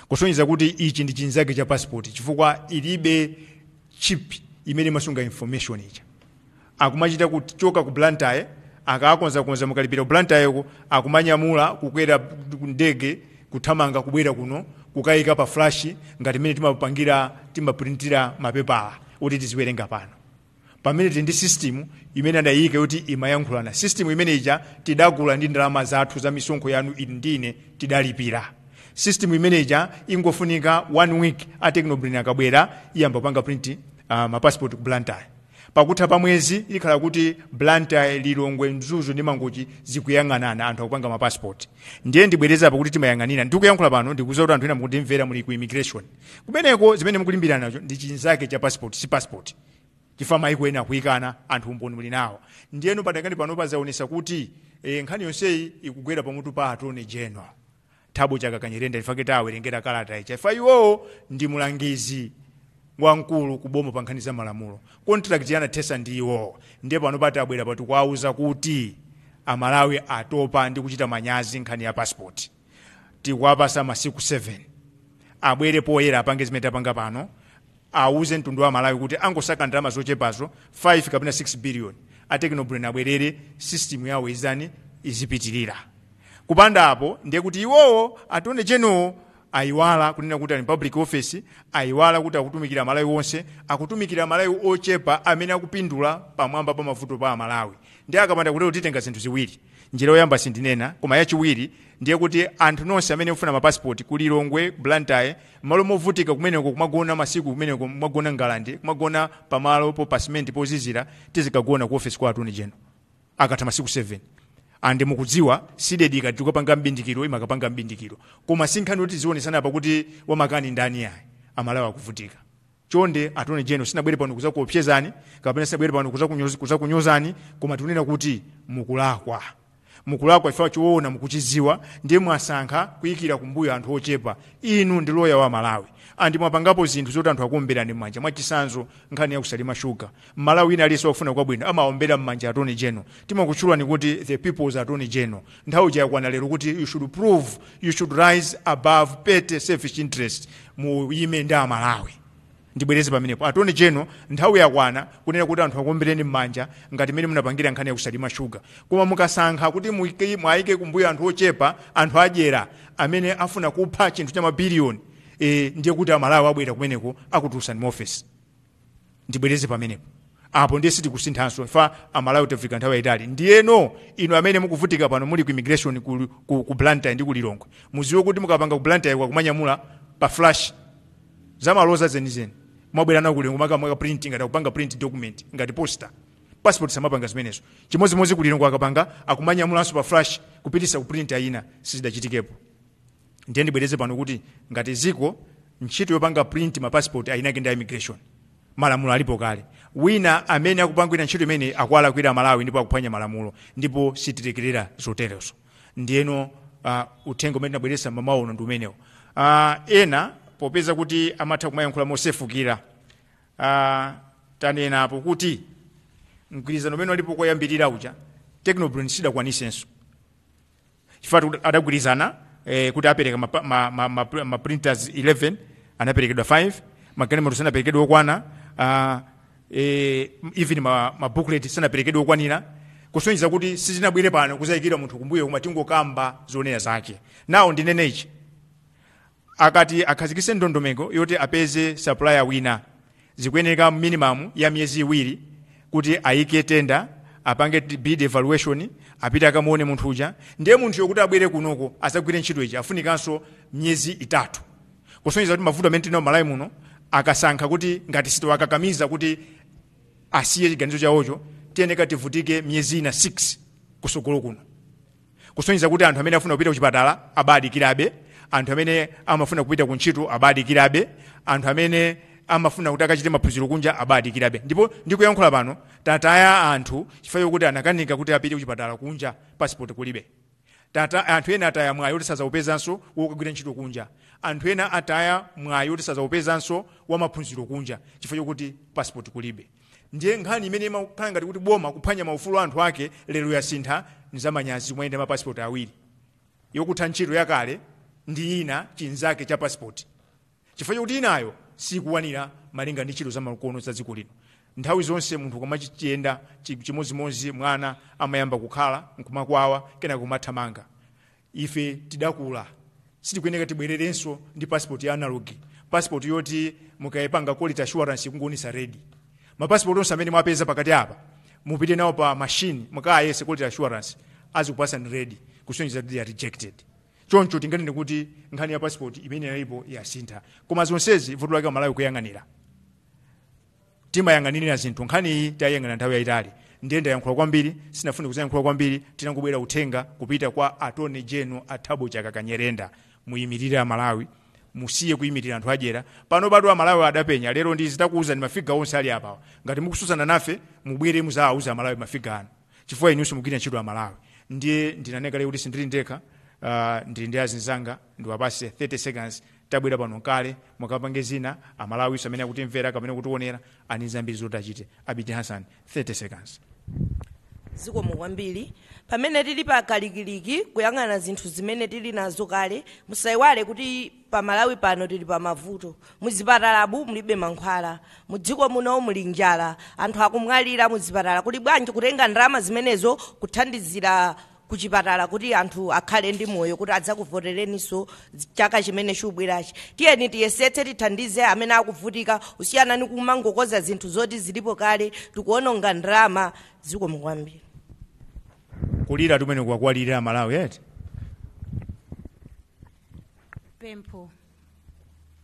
kusonyeza kuti ichi ndi chinzake cha passport, chifukwa ilibe chip imene imasunga information ija. Akumachita kuchoka ku Blantyre, akakonzakonza, mukalipira ku Blantyre, akumanyamula kukwera ndege kuthamanga kubwera kuno kukayika pa flash, ngati imene timapangira, timaprintira mapepala kuti tiziwerenga pano, pamene tili ndi system imene adayika kuti imayankhulana. System imene ija tidagula ndi ndalama zathu za misonkho yanu, ili ndine tidalipira. System imene ija ingofunika one week, a Technobrain akabwera iyamba kupanga print mapassport ku Blantyre. Pakutha pa mwezi ikhala kuti Blantyre, Lilongwe, Mzuzu ndi Mangochi zikuyang'anana, anthu akupanga mapassport. Ndiye ndibwereza pakuti timayang'anira. Ndikuyankhula pano ndikuza kuti anthu ena mukundimvera muli ku immigration kumeneko, zimene mukulimbirana nacho ndi chinzake cha passport, si passport. Chifukwa maiko ena akuyikana, anthu umboni muli nawo. Ndiyeno padakali pano pazaonesa kuti nkhani yonseyi ikugwera pamutu pa Attorney General Thabo Chakaka Nyirenda. Ifake tawerengera kalata icha ifa iwowo ndi mulangizi wamkulu kuboma pa nkhani za malamulo. Contract yanathesa ndi iwowo. Ndiye pano pati abwera pati kuwauza kuti Amalawi atopa ndi kuchita manyazi nkhani ya passport. Tikuwapasa masiku 7 abwere poyera, apange zimene tapanga pano, auze mtundu wa Malawi kuti angosaka ndalama zochepazo, 5 kapena 6 billion, a Techno Brain abwerere, system yawo izani izipitirira. Kupanda apo, ndiye kuti iwowo Attorney General ayiwala kunena kuti ali public office, ayiwala kuti akutumikira Malawi wonse, akutumikira Malawi ochepa amene akupindula pamwamba pa mavuto pa Amalawi. Ndiye akapanda kutero, titenga zinthu ziwiri. Njira yoyamba sindinena, koma yachiwiri ndiye kuti anthu nonse amene mufuna mapasipoti ku Lilongwe, Blantyre, malo movutika kumeneko, kumagona masiku kumeneko, kumagona ngalande, kumagona pamalo po pa cement pozizira, tizikagona ku office kwa Attorney General akatha masiku 7. Ande mukudziwa CDEDI ikati tikapanga mbindikiro, imakapanga mbindikiro, koma si nkhani yoti zionesana apa kuti wamakani ndani ayi. Amalawi akuvutika. Chonde Attorney General, sinabwere pano kuza kuopsezani kapena sinabwere pano kuza kunyozani, koma tikunena kuti mukulakwa, mukulakwa ifa choona mukuchidziwa. Ndiye mwasankha kuyikira kumbuyo anthu ochepa. Inu ndi loya wa Malawi, andi mwapangapo zinthu zoti anthu akuomberani m'manja. Mwachisanzo, nkhani ya ku Salima Sugar, Mmalawi ina aliyense wafuna kwabwino amaombera m'manja Attorney General. Timakutchulani kuti the people's Attorney General. Nthawi chayakwana lero kuti you should prove, you should rise above petty selfish interest, muyime ndi Amalawi. Ndibwereze pamenepo, Attorney General, nthawi yakwana kunena kuti anthu akuombereni m'manja ngati mmene munapangira nkhani ya ku Salima Sugar. Koma mukasankha kuti mwayike kumbuyo anthu ochepa, anthu adyera amene afuna kupha chinthu cha mabiliyoni, ndiye kuti Amalawi abwera kumeneko akutulutsani mu office. Ndibwereze pamenepo apo, ndiye sitikusinthanso fa Amalawi tafika nthawi yayitali. Ndiyeno inu amene mukuvutika pano, muli ku immigration ku Blantyre ndi ku Lilongwe, muziwe kuti mukapanga ku Blantyre kwakumanyamula pa flash zamaloza zenizeni, mwabwera nawo ku Lilongwe, mwaka print ngati akupanga print document ngati poster. Passport samapanga zimenezo. Chimodzimodzi ku Lilongwe, akapanga akumanyamulanso pa flash kupitisa ku printer ina, sizidachitikepo. Ndiye ndibwereze pano kuti ngati ziko ntchito yopanga print ma passport ayinake ndi immigration, malamulo alipo kale. Wina amene akupangwira ntchito imene akuwalakwira Malawi ndipo akuphwanya malamulo, ndipo sitilekerera zoterezo. Ndiyeno uthenga umene tinabweretsa mmawa uno ndi umenewo. Ena popeza kuti amatha kumayankhula mosefukira, tanenapo kuti mgwirizano umene ulipo koyambirira uja Techno Brain sidakwanisenso, chifukwa adagwirizana kuti apereka ma printers 11, anaperekedwa 5, magalimoto sanaperekedwe okwana, even ma booklet sanaperekedwe okwanira, kusonyeza kuti sizinabwere pano kuzayikira munthu kumbuyo, koma tingokamba zonena zake. Nawo ndinene ichi, akati akhazikitse ndondomeko yoti apeze supplier wina, zikuyeneka minimum ya miyezi 2 kuti ayike tender, apange bid evaluation, apite akamuone munthu uja. Ndiye munthu yokuti abwere kunoko azagwire ntchito iji afunikanso miyezi 3, kusonyeza kuti mavuto amene tinawo Malawi muno, akasankha kuti ngati sitiwakakamiza kuti asiye chiganizo chawocho, tiyeneka tivutike miyezi ina 6 kusogolo kuno, kusonyeza kuti anthu amene afuna kupita kuchipatala abadikirabe, anthu amene amafuna kupita ku ntchito abadikirabe, anthu amene amafuna kuti akachite maphunziro kunja abadikirabe. Ndipo ndikuyankhula pano, tataya anthu chifukwa chokuti anakanika kuti apite kuchipatala kunja, passport kulibe. Tata anthu ena ataya mwayi oti sazaupezanso wokagwira ntchito kunja, anthu ena ataya mwayi oti sazaupezanso wa maphunziro kunja chifukwa chokuti passport kulibe. Ndiye nkhani imene imakhala ngati kuti boma kuphwanya maufulu anthu ake lero yasintha. Nzamanyazi kumayenda mapasipoti awiri, yokutha ntchito yakale ndi ina chinzake cha passport, chifukwa chokuti inayo sikuwanira malinga ndi ntchito zamakono za dziko lino. Nthawi zonse munthu ukamachiyenda chimodzimodzi, mwana amayamba kukhala nkumakwawa, kenaka kumathamanga. Ife tidakula, sitikuyeneka tibwererenso ndi passport ya analog, passport yoti mukayipanga quality assurance ikungoonesa red. Mapassport onse amene mwapeza pakati apa, mupite nawo pa machine, mukayese quality assurance, azikupasani red, kusonyeza kuti they are rejected. Choncho tinganene kuti nkhani ya passport imene inalipo yasintha, koma zonsezi vuto lake Malawi kuyang'anira, timayang'anirira zinthu. Nkhani iyi tayang'ana nthawi yayitali. Ndiye ndayankhula kwambiri, sinafune kuzayankhula kwambiri. Tinangobwera uthenga kupita kwa Attorney General a Thabo Chakaka Nyirenda: muyimirire Amalawi. Musiye kuyimirira anthu adyera. Pano bado Amalawi adapenya lero ndi zitakuwuzani ma figure onse ali apawa. Ngati mukususana nafe, mubwere muzawuza Amalawi ma figure anu, chifukwa inunso mugwira ntchito Amalawi. Ndiye ndinanena kale kuti sindili ndekha, ndili ndi azinzanga. Ndiwapase 30 seconds. Tabwera pano kale, mukapange zina. Amalawi amene akutimvera kapena kutionera ani zambiri zoti achite. Abiti Hassan, 30 seconds. Zikomo kwambiri. Pamene tili pa kalikiliki kuyang'ana zinthu zimene tili nazo kale, musayiwale kuti pa Malawi pano tili pa mavuto. Muzipatalabu mulibe mankhwala, mudziko muno muli njala, anthu akumwalira muzipatala. Kuli bwanji kutenga ndalama zimenezo kuthandizira kuchipatala kuti anthu akhale ndi moyo, kuti adzakuvotereninso chaka chimene chikubwerachi? Tiyeni tiyesetse tithandize amene akuvutika, usiyana ni kumangokoza zinthu zoti zilipo kale, tikuononga ndalama. Zikomo kwambiri. Kulira tumene kwakwalira Malawi eti. Pempho,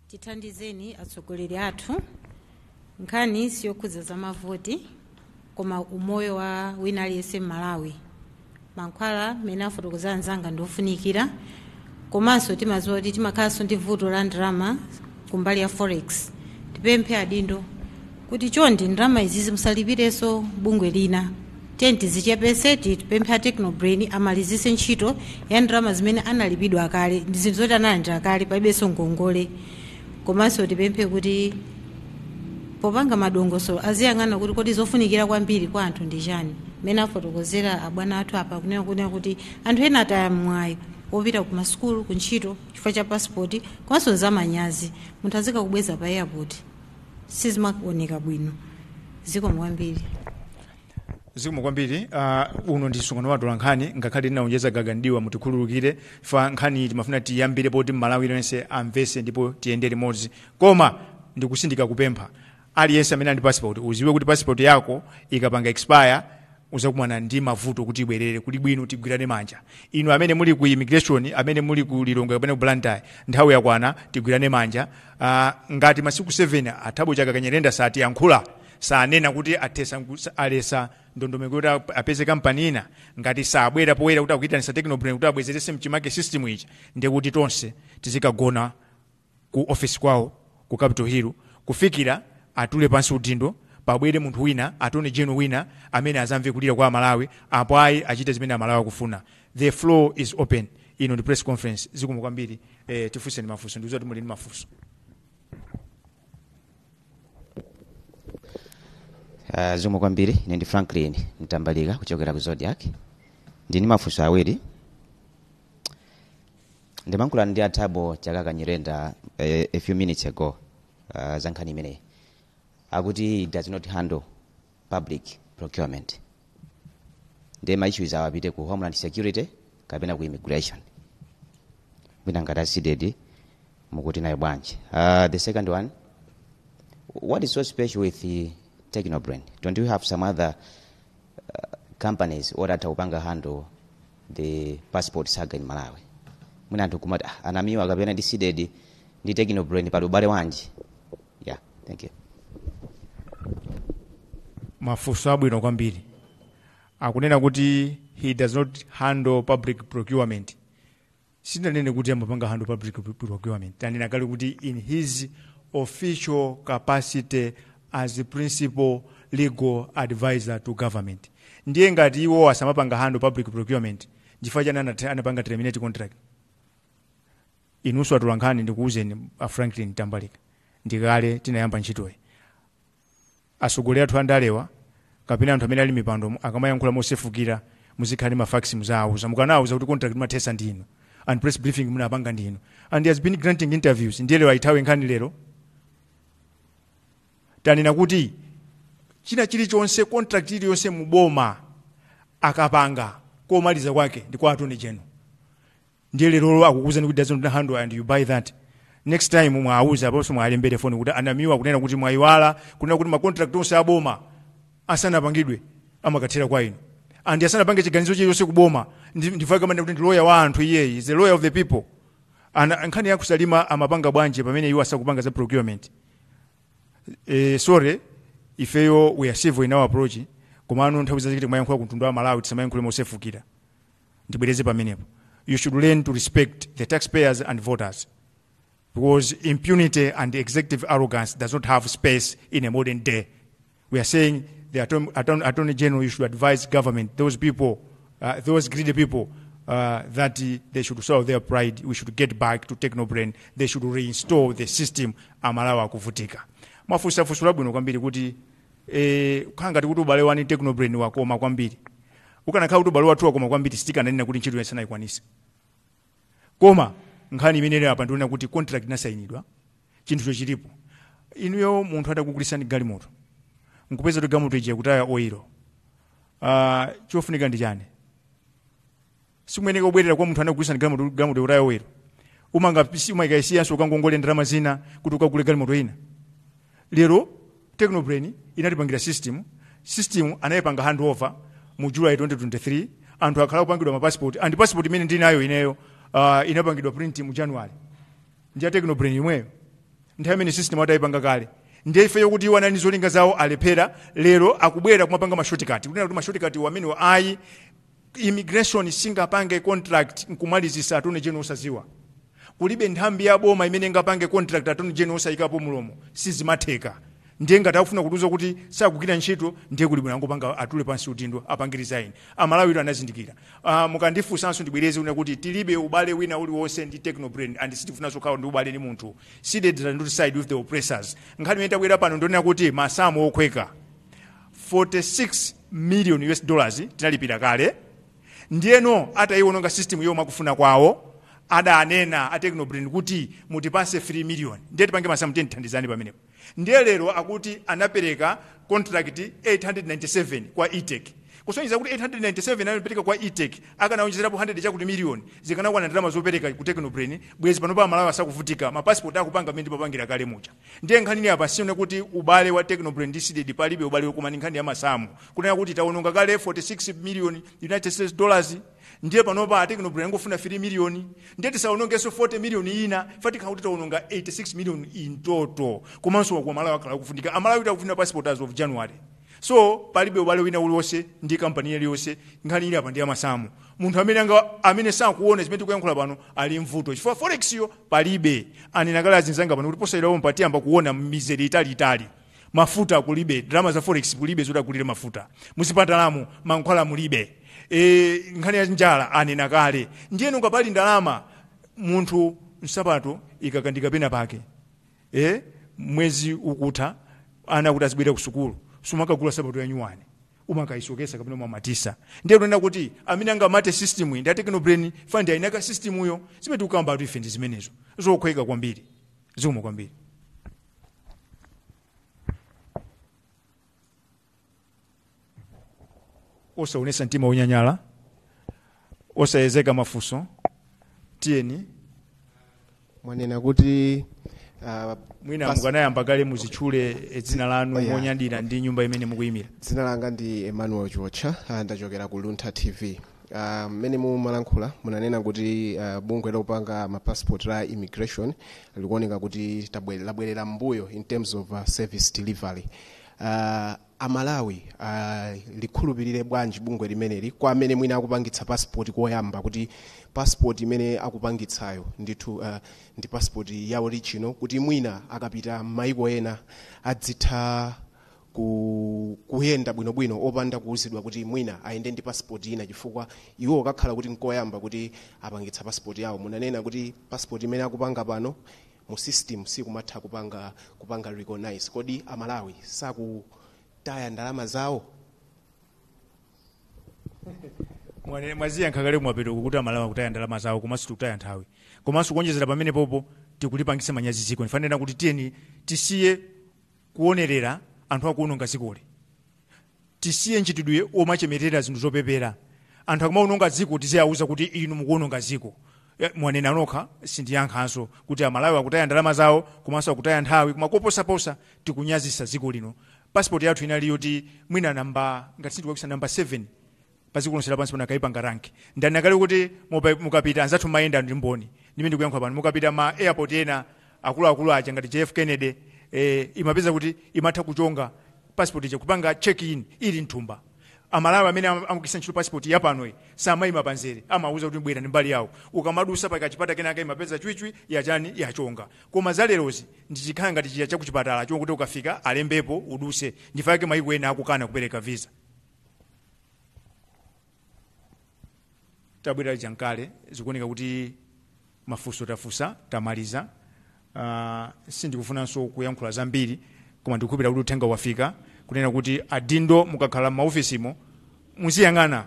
tithandizeni atsogoleri athu. Nkhani siyokhudza za mavoti, koma umoyo wa wina aliyense m'Malawi. Mankhwala mmene afotokoza anzanga ndiofunikira, komanso timadziwa kuti timakhalanso ndi vuto la ndalama kumbali ya forex. Tipemphe adindo kuti chonde, ndalama izizi musalipirenso bungwe lina. Tiye tizichepese. Tipemphe a Technobrain amalizise ntchito ya ndalama zimene analipidwa kale, ndi zinthu zoti analandira kale, palibenso ngongole. Komanso tipemphe kuti popanga madongosolo aziyang'ana kuti kodi zofunikira kwambiri kwa anthu ndi chani. Mmene afotokozera abwana athu apa, kunena kuti anthu ena ataya mwayi wopita ku masukulu, ku ntchito, chifukwa cha passport. Komanso zamanyazi, munthu azikakubweza pa airport, sizimaoneka bwino. Zikomo kwambiri. Zikomo kwambiri. Uno ndi msonkhano wa atolankhani. Ngakhale tinaonjeza gagandiwa, mutikhululukire fa nkhani timafuna tiyambire poti Mmalawi lonse amvese ndipo tiyende limodzi. Koma ndikusindika kupempha aliyense amene ali ndi passport, uziwe kuti passport yako ikapanga expire uzakumana ndi mavuto kuti ibwerere. Kuli bwino tigwirane manja. Inu amene muli ku immigration, amene muli ku Lilongwe kapena ku Blantyre, nthawi yakwana tigwirane manja. Ngati masiku 7 a Thabo Chakaka Nyirenda satiyankhula, sanena kuti athesa alesa ndondomeko kuti apeze kampani ina, ngati sabwera poyera kuti akuyitanisa Technobrain kuti abwezerese mchimake system ija, ndiye kuti tonse tizikagona ku office kwawo ku Capitol Hill kufikira atule pansi udindo, pabwere munthu wina, attorney general wina amene azamve kulira kwa Amalawi. Apo ayi, achite zimene Amalawi akufuna. The floor is open. Ino ndi press conference. Zikomo kwambiri. Tifunseni mafunso. Ndikudziwa kuti muli ndi mafunso. Zikomo kwambiri. Ine ndi Franklin Mtambalika kuchokera ku Zodiak. Ndini mafunso awiri. Ndimankhula ndi a Thabo Chakaka Nyirenda a few minutes ago za nkhani imeneyi. Akuti it does not handle public procurement, ndiye ma issues awo apite ku Homeland Security kapena ku immigration. Mwina ngati a CDEDI mukuti nayo bwanji? The second one, what is so special with the Technobrain? Don't you have some other companies oti kupanga handle the passport saga in Malawi? Mwina anthu kumati, "Ah, anamiwa kapena ndi CDEDI ndi Technobrain pali ubale wanji?" Yeah, thank you. Mafunso abwino kwambiri. Akunena kuti he does not handle public procurement. Sindanene kuti amapanga handle public procurement. Tanena kale kuti in his official capacity as the principal legal advisor to government. Ndiye ngati iwo asamapanga handle public procurement, chifukwa chani anapanga terminate contract? Inunso atolankhani, ndikuwuzeni a Franklin Tambalika, ndikale tinayamba ntchitoyi. Atsogoleri athu andalewa kapena anthu amene ali mipando akamayankhula mosefukira, muzikhala ndi ma facts, muzawuza. Mukanawuza kuti contract mumathesa ndinu and press briefing munapanga ndinu, and he has been granting interviews. Ndiye lero ayithawe nkhani. Lero tanena kuti china chilichonse, contract iliyonse muboma akapanga, komaliza kwake ndi kwa attorney general. Ndiye lerolo akukuuzani kuti doesn't handle and you buy that. Next time mwauza aponso, mwalembere foni kuti anamiwa kunena kuti mwayiwala kunena kuti ma contract onse aboma asanapangidwe amakathera kwa inu, and asanapange chiganizo chilichonse kuboma. Ndifake kamene kuti ndi lawyer wa anthu. Iyeyi is the lawyer of the people. Ana nkhani yakusalima amapanga bwanji pamene iwo asakupanga za procurement? Sorry, ifeyo we are civil in our approach, komano nthawi zazikiti kumayankhula ku mtundu wa Malawi, tisamayankhule mosefukira. Ndibwereze pamenepo, you should learn to respect the taxpayers and voters. Because impunity and executive arrogance does not have space in a modern day. We are saying the Attorney General, you should advise government, those people, those greedy people, that they should swallow their pride. We should get back to Technobrain. They should reinstall the system. Amalawi akuvutika. Mwafunsa funso labwino kwambiri kuti kukhala ngati kuti ubale wani Technobrain wakoma kwambiri. Ukanakhala kuti ubale wathu wakoma kwambiri, sitikananena kuti ntchito yonse anayikwanisa. Koma nkhani imene apa ndiona kuti contract inasayinidwa, chinthucho chilipo. Inuyo munthu atakugulisani galimoto, nkupeza kuti galimoto ija kutaya oil, chofunika ndi chani? Simuyeneka kubwerera kwa munthu anakugulisani galimoto, galimoto kutaya oil. Umanga umayikayisiyanso ukangongole ndalama zina kuti ukagule galimoto ina. Lero Technobrain inatipangira system, system anayipanga handover mu July 2023. Anthu akhala kupangidwa mapassport, and passport imene ndinayo ineyo inapangidwa print mu January ndiya Technobrain imweyo, nthawi imene system atayipanga kale. Ndiye ifeyo kuti iwo anali zolinga zawo alephera, lero akubwera kumapanga ma shortcut, kunena kuti ma shortcut amene ayi. Immigration singapange contract nkumalizisa Attorney General osaziwa. Kulibe nthambi ya boma imene ingapange contract Attorney General osayikapo mulomo, sizimatheka. Ndiye ngati akufuna kutiuza kuti sakugwira ntchito, ndiye kuli bwino angopanga atule pansi udindo, apange resign. Amalawi anazindikira. Mukandifunsanso ndibwereze una kuti tilibe ubale wina uliwonse ndi Technobrain, and sitifunanso kukhala ndi ubale ndi munthu. CDEDI does not side with the oppressors. Nkhani imene tabwera pano ndionena kuti masamu okhweka, 46 million US dollars tinalipira kale. Ndiyeno atayiwononga system yomwe akufuna kwawo, adanena a Technobrain kuti mutipase 3 million, ndiye tipange masamu, tiye tithandizane pamenepo. Ndiye lero akuti anapereka contract 897 kwa Etech, kusonyeza kuti 897 anapereka kwa Etech, akanawonjezerapo 100 chakuti million, zikanakwana ndalama zopereka ku Technobrain, bwezi pano pa Malawi asakuvutika, mapassport akupanga mmene timapangira kale muja. Ndiye nkhani apa sione kuti ubale wa Technobrain ndi CDEDI, palibe ubale, koma ndi nkhani ya masamu, kunena kuti tawononga kale 46 million United States dollars. Ndiye panopa a Technobrain angofuna 3 million, ndiye tisawonongenso 40 million ina, fatikha kuti tawononga 86 million in total. Komanso kwa Malawi akhala kufunika, Amalawi takufuna passport as of January. So palibe ubale wina uliwonse ndi kampani iliyonse. Nkhani ili apa ndi yamasamu. Munthu amene anga amene sakuona zimene tikuyankhula pano ali mvuto, chifukwa forex yo palibe. Anena kale azinzanga pano kuti posayirawo mpatiyamba kuona mizere italiitali, mafuta kulibe, ndalama za forex kulibe zoti agulire mafuta, muzipatalamo mankhwala mulibe, nkhani ya njala anena kale. Ndiyeno ngapali ndalama, munthu nsapato ikakandika pena pake, mwezi ukutha, ana kuti azibwera ku sukulu, sumakagula sapato ya nyuwani, umakayisokesa kapena umamatisa. Ndiye kunena kuti amene angamate system iyi ndi a Technobrain, fandi ayinaka system uyo. Zimene tikukamba atu ife ndi zimenezo, zokhweka kwambiri. Zikomo kwambiri. Osaonesa mtima unyanyala, osayezeka mafunso, tiyeni. Mwanena kuti Mwina mukanayamba kale muzitchule dzina lanu Oh, yeah. monyadira ndi nyumba imene mukuyimira. Dzina langa ndi Emmanuel Chiotcha, ndachokera ku Luntha TV. Mmene mumalankhula munanena kuti bungwe lopanga mapassport la immigration likuoneka kuti labwerera mbuyo in terms of service delivery. Amalawi likhulupirire bwanji bungwe limeneli kwa amene mwina akupangitsa passport koyamba, kuti passport imene akupangitsayo ndithu ndi passport ya original, kuti mwina akapita m'mayiko ena adzitha kuyenda bwinobwino opanda kuwuzidwa kuti mwina ayende ndi passport ina, chifukwa iwo kakhala kuti nkoyamba kuti apangitsa passport yawo? Munanena kuti passport imene akupanga pano mu system sikumatha kupanga recognize. Kodi Amalawi sakutaya ndalama zawo? Mwaziyankha kale kumapeto kuti Amalawi akutaya ndalama zawo, komanso tikutaya nthawi, komanso kuonjezera pamene popo tikulipangisa manyazi ziko. Ndifanira kuti tiyeni tisiye kuonerera anthu akuononga zikoli, tisiye nchitidwe omachemerera zinthu zopepera. Anthu akumaononga dziko, tiziyawuza kuti inu mukuononga dziko. Mwanena nokha, sindiyankhanso kuti Amalawi akutaya ndalama zawo, komanso akutaya nthawi, koma koposaposa tikunyazisa dziko lino. Passport yathu inali yoti mwina namba, ngati sindikuwakisa, namba 7 pa dziko lonse lapansi pano akayipanga rank. Ndanena kuti mukapita, anzathu mayenda ndi mboni ndimene ndikuyankhula pano, mukapita ma airport ena akuluakulu aja ngati JF Kennedy, imapeza kuti imatha kuchonga passport ija, kupanga check in ili mthumba. Amalawi amene amagwiritsa ntchito passport yapanoyi samayima panzere, amauza kuti bwera ndi mbali yawo. Ukamadusa pakachipata kenaka imapeza chwichwi yachani yachonga. Koma zalerozi ndichikhala ngati chiya chakuchipatala chokuti ukafika alembepo uduse. Ndifake mayiko ena akukana kupereka visa. Tabwera chankale, zikuoneka kuti mafunso tafunsa tamaliza. Sindikufunanso kuyankhula zambiri, koma ndikukhulupirira kuti uthenga wafika kunena kuti adindo mukakhala m'maofisimo muziyang'ana,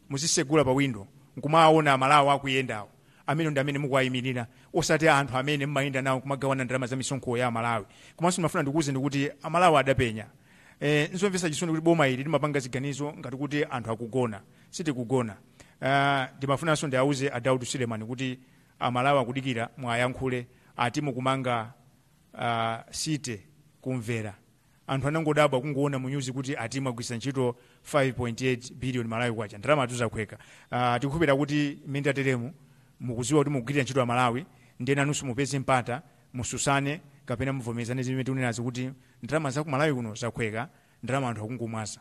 muzisegula pa window nkumaona Amalawi akuyendawo, amene ndi amene mukuwayimirira, osati anthu amene mmayenda nawo kumagawana ndalama za misonkho ya Amalawi. Komanso ndimafuna ndikuwuzeni kuti Amalawi adapenya. Nzomvetsa chisoni kuti boma ili limapanga ziganizo ngati kuti anthu akugona. Sitikugona. Ndimafunanso ndiauze a Daud Suleiman kuti Amalawi akudikira mwayankhule, ati mukumanga site kumvera. Anthu anangodabwa kungoona mu news kuti ati mwagwiritsa ntchito 5.8 billion Malawi kwacha, ndalama atuzakhweka. Tikukhulupirira kuti mmene tateremu mukuziwa kuti mukugwirira ntchito ya Malawi, ndiye nanunso mupeze mpata mususane kapena muvomerezane zimene tikunenazi kuti ndalama za ku Malawi kuno zakhweka, ndalama anthu akungomwaza.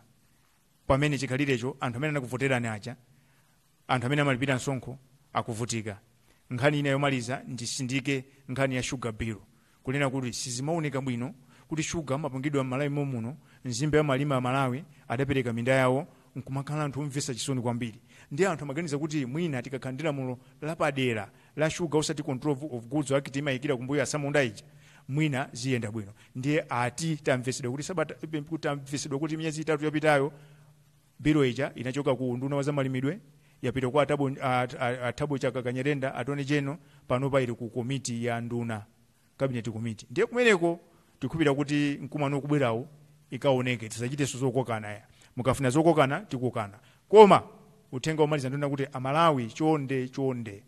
Pamene chikhalirecho anthu amene anakuvoterani aja, anthu amene amalipira msonkho akuvutika. Nkhani ina yomaliza ndisindike nkhani ya sugar bill, kunena kuti sizimaoneka bwino kuti sugar amapangidwa m'Malawi momuno, nzimbe amalima Amalawi adapereka minda yawo, nkumakhala anthu omvetsa chisoni kwambiri. Ndi anthu amaganiza kuti mwina tikakhala ndi lamulo lapadera la sugar, osati Control of Goods Act imayikira kumbuyo asamunda ija, mwina ziyenda bwino. Ndiye ati tamvetsedwa kuti sabata, tamvetsedwa kuti miyezi 3 yapitayo bilo ija inachoka ku nduna wa zamalimidwe yapita kwa Atabo Chaka Kanyerenda attorney general, panopa ili ku komiti ya nduna, cabinet committee. Ndiye kumeneko tikukhulupirira kuti mkumano ukubwerawo ikaoneke, tisachitenso zokokana ya. Mukafuna zokokana tikokana. Koma uthenga omaliza nduna kuti Amalawi chonde chonde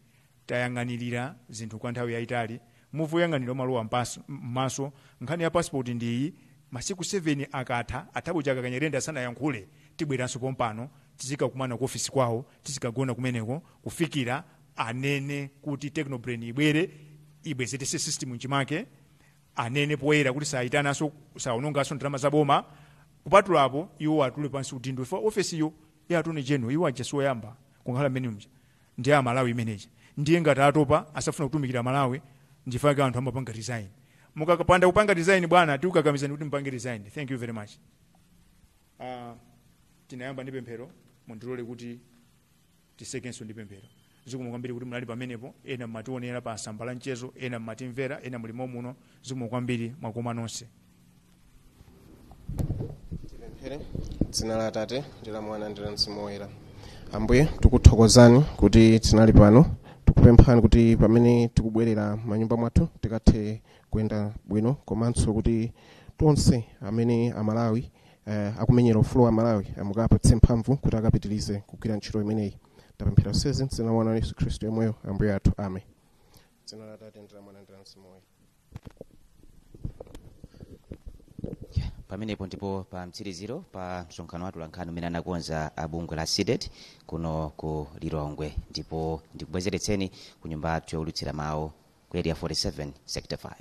tayang'anirira zinthu kwa nthawi yayitali, muvuyang'anira malowa m'maso. Nkhani ya passport ndiyi, masiku 7 akatha Atabo Chaka Kanyerenda sanayankhule, tibweranso pompano tizikakumana ku ofisi kwawo, tizikagona kumeneko kufikira anene kuti Technobrain ibwere ibwezeretse system mchimake, anene poyera kuti sayitananso saononganso ndalama za boma. Kupatulapo iwo atule pansi udindo fa ofesiyo ya attorney general, iwo aja soyamba kukhala mmene mja ndiye Amalawi imeneja. Ndiye ngati atopa asafuna kutumikira Malawi, ndifake anthu amapanga resign. Mukakapanda kupanga resign bwana, tikukakamizani kuti mpange resign. Thank you very much. Tinayamba ndi pemphero, mundilole kuti tisekenso ndi pemphero. Zikomo kwambiri kuti munali pamenepo, ena mmationera pa tsamba la mchezo, ena mmatimvera, ena mulimo muno. Zikomo kwambiri, mwakoma nonse. Tipemphere. Dzina la Atate ndi la Mwana ndi la Mzimu Woyera. Ambuye, tikuthokozani kuti tinali pano. Tikupemphani kuti pamene tikubwerera manyumba mwathu tikathe kuyenda bwino, komanso kuti tonse amene Amalawi akumenyera ufulu wa Malawi mukapatse mphamvu kuti akapitirize kugwira ntchito imeneyi. Tapemphera sezi m'dzina la Mwana wa Yesu Khristu yemweyo Ambuye athu, amen. Dzina la Atate ndi la Mwana ndi la Mzimu Woyera. Pamenepo ndipo pa mtsiriziro pa msonkhano wathu lankhani umene anakonza abungwe la CDEDI kuno ku Lilongwe, ndipo ndikubwezeretseni ku nyumba yathu yowulutsira mawu ku Area 47 Sector 5.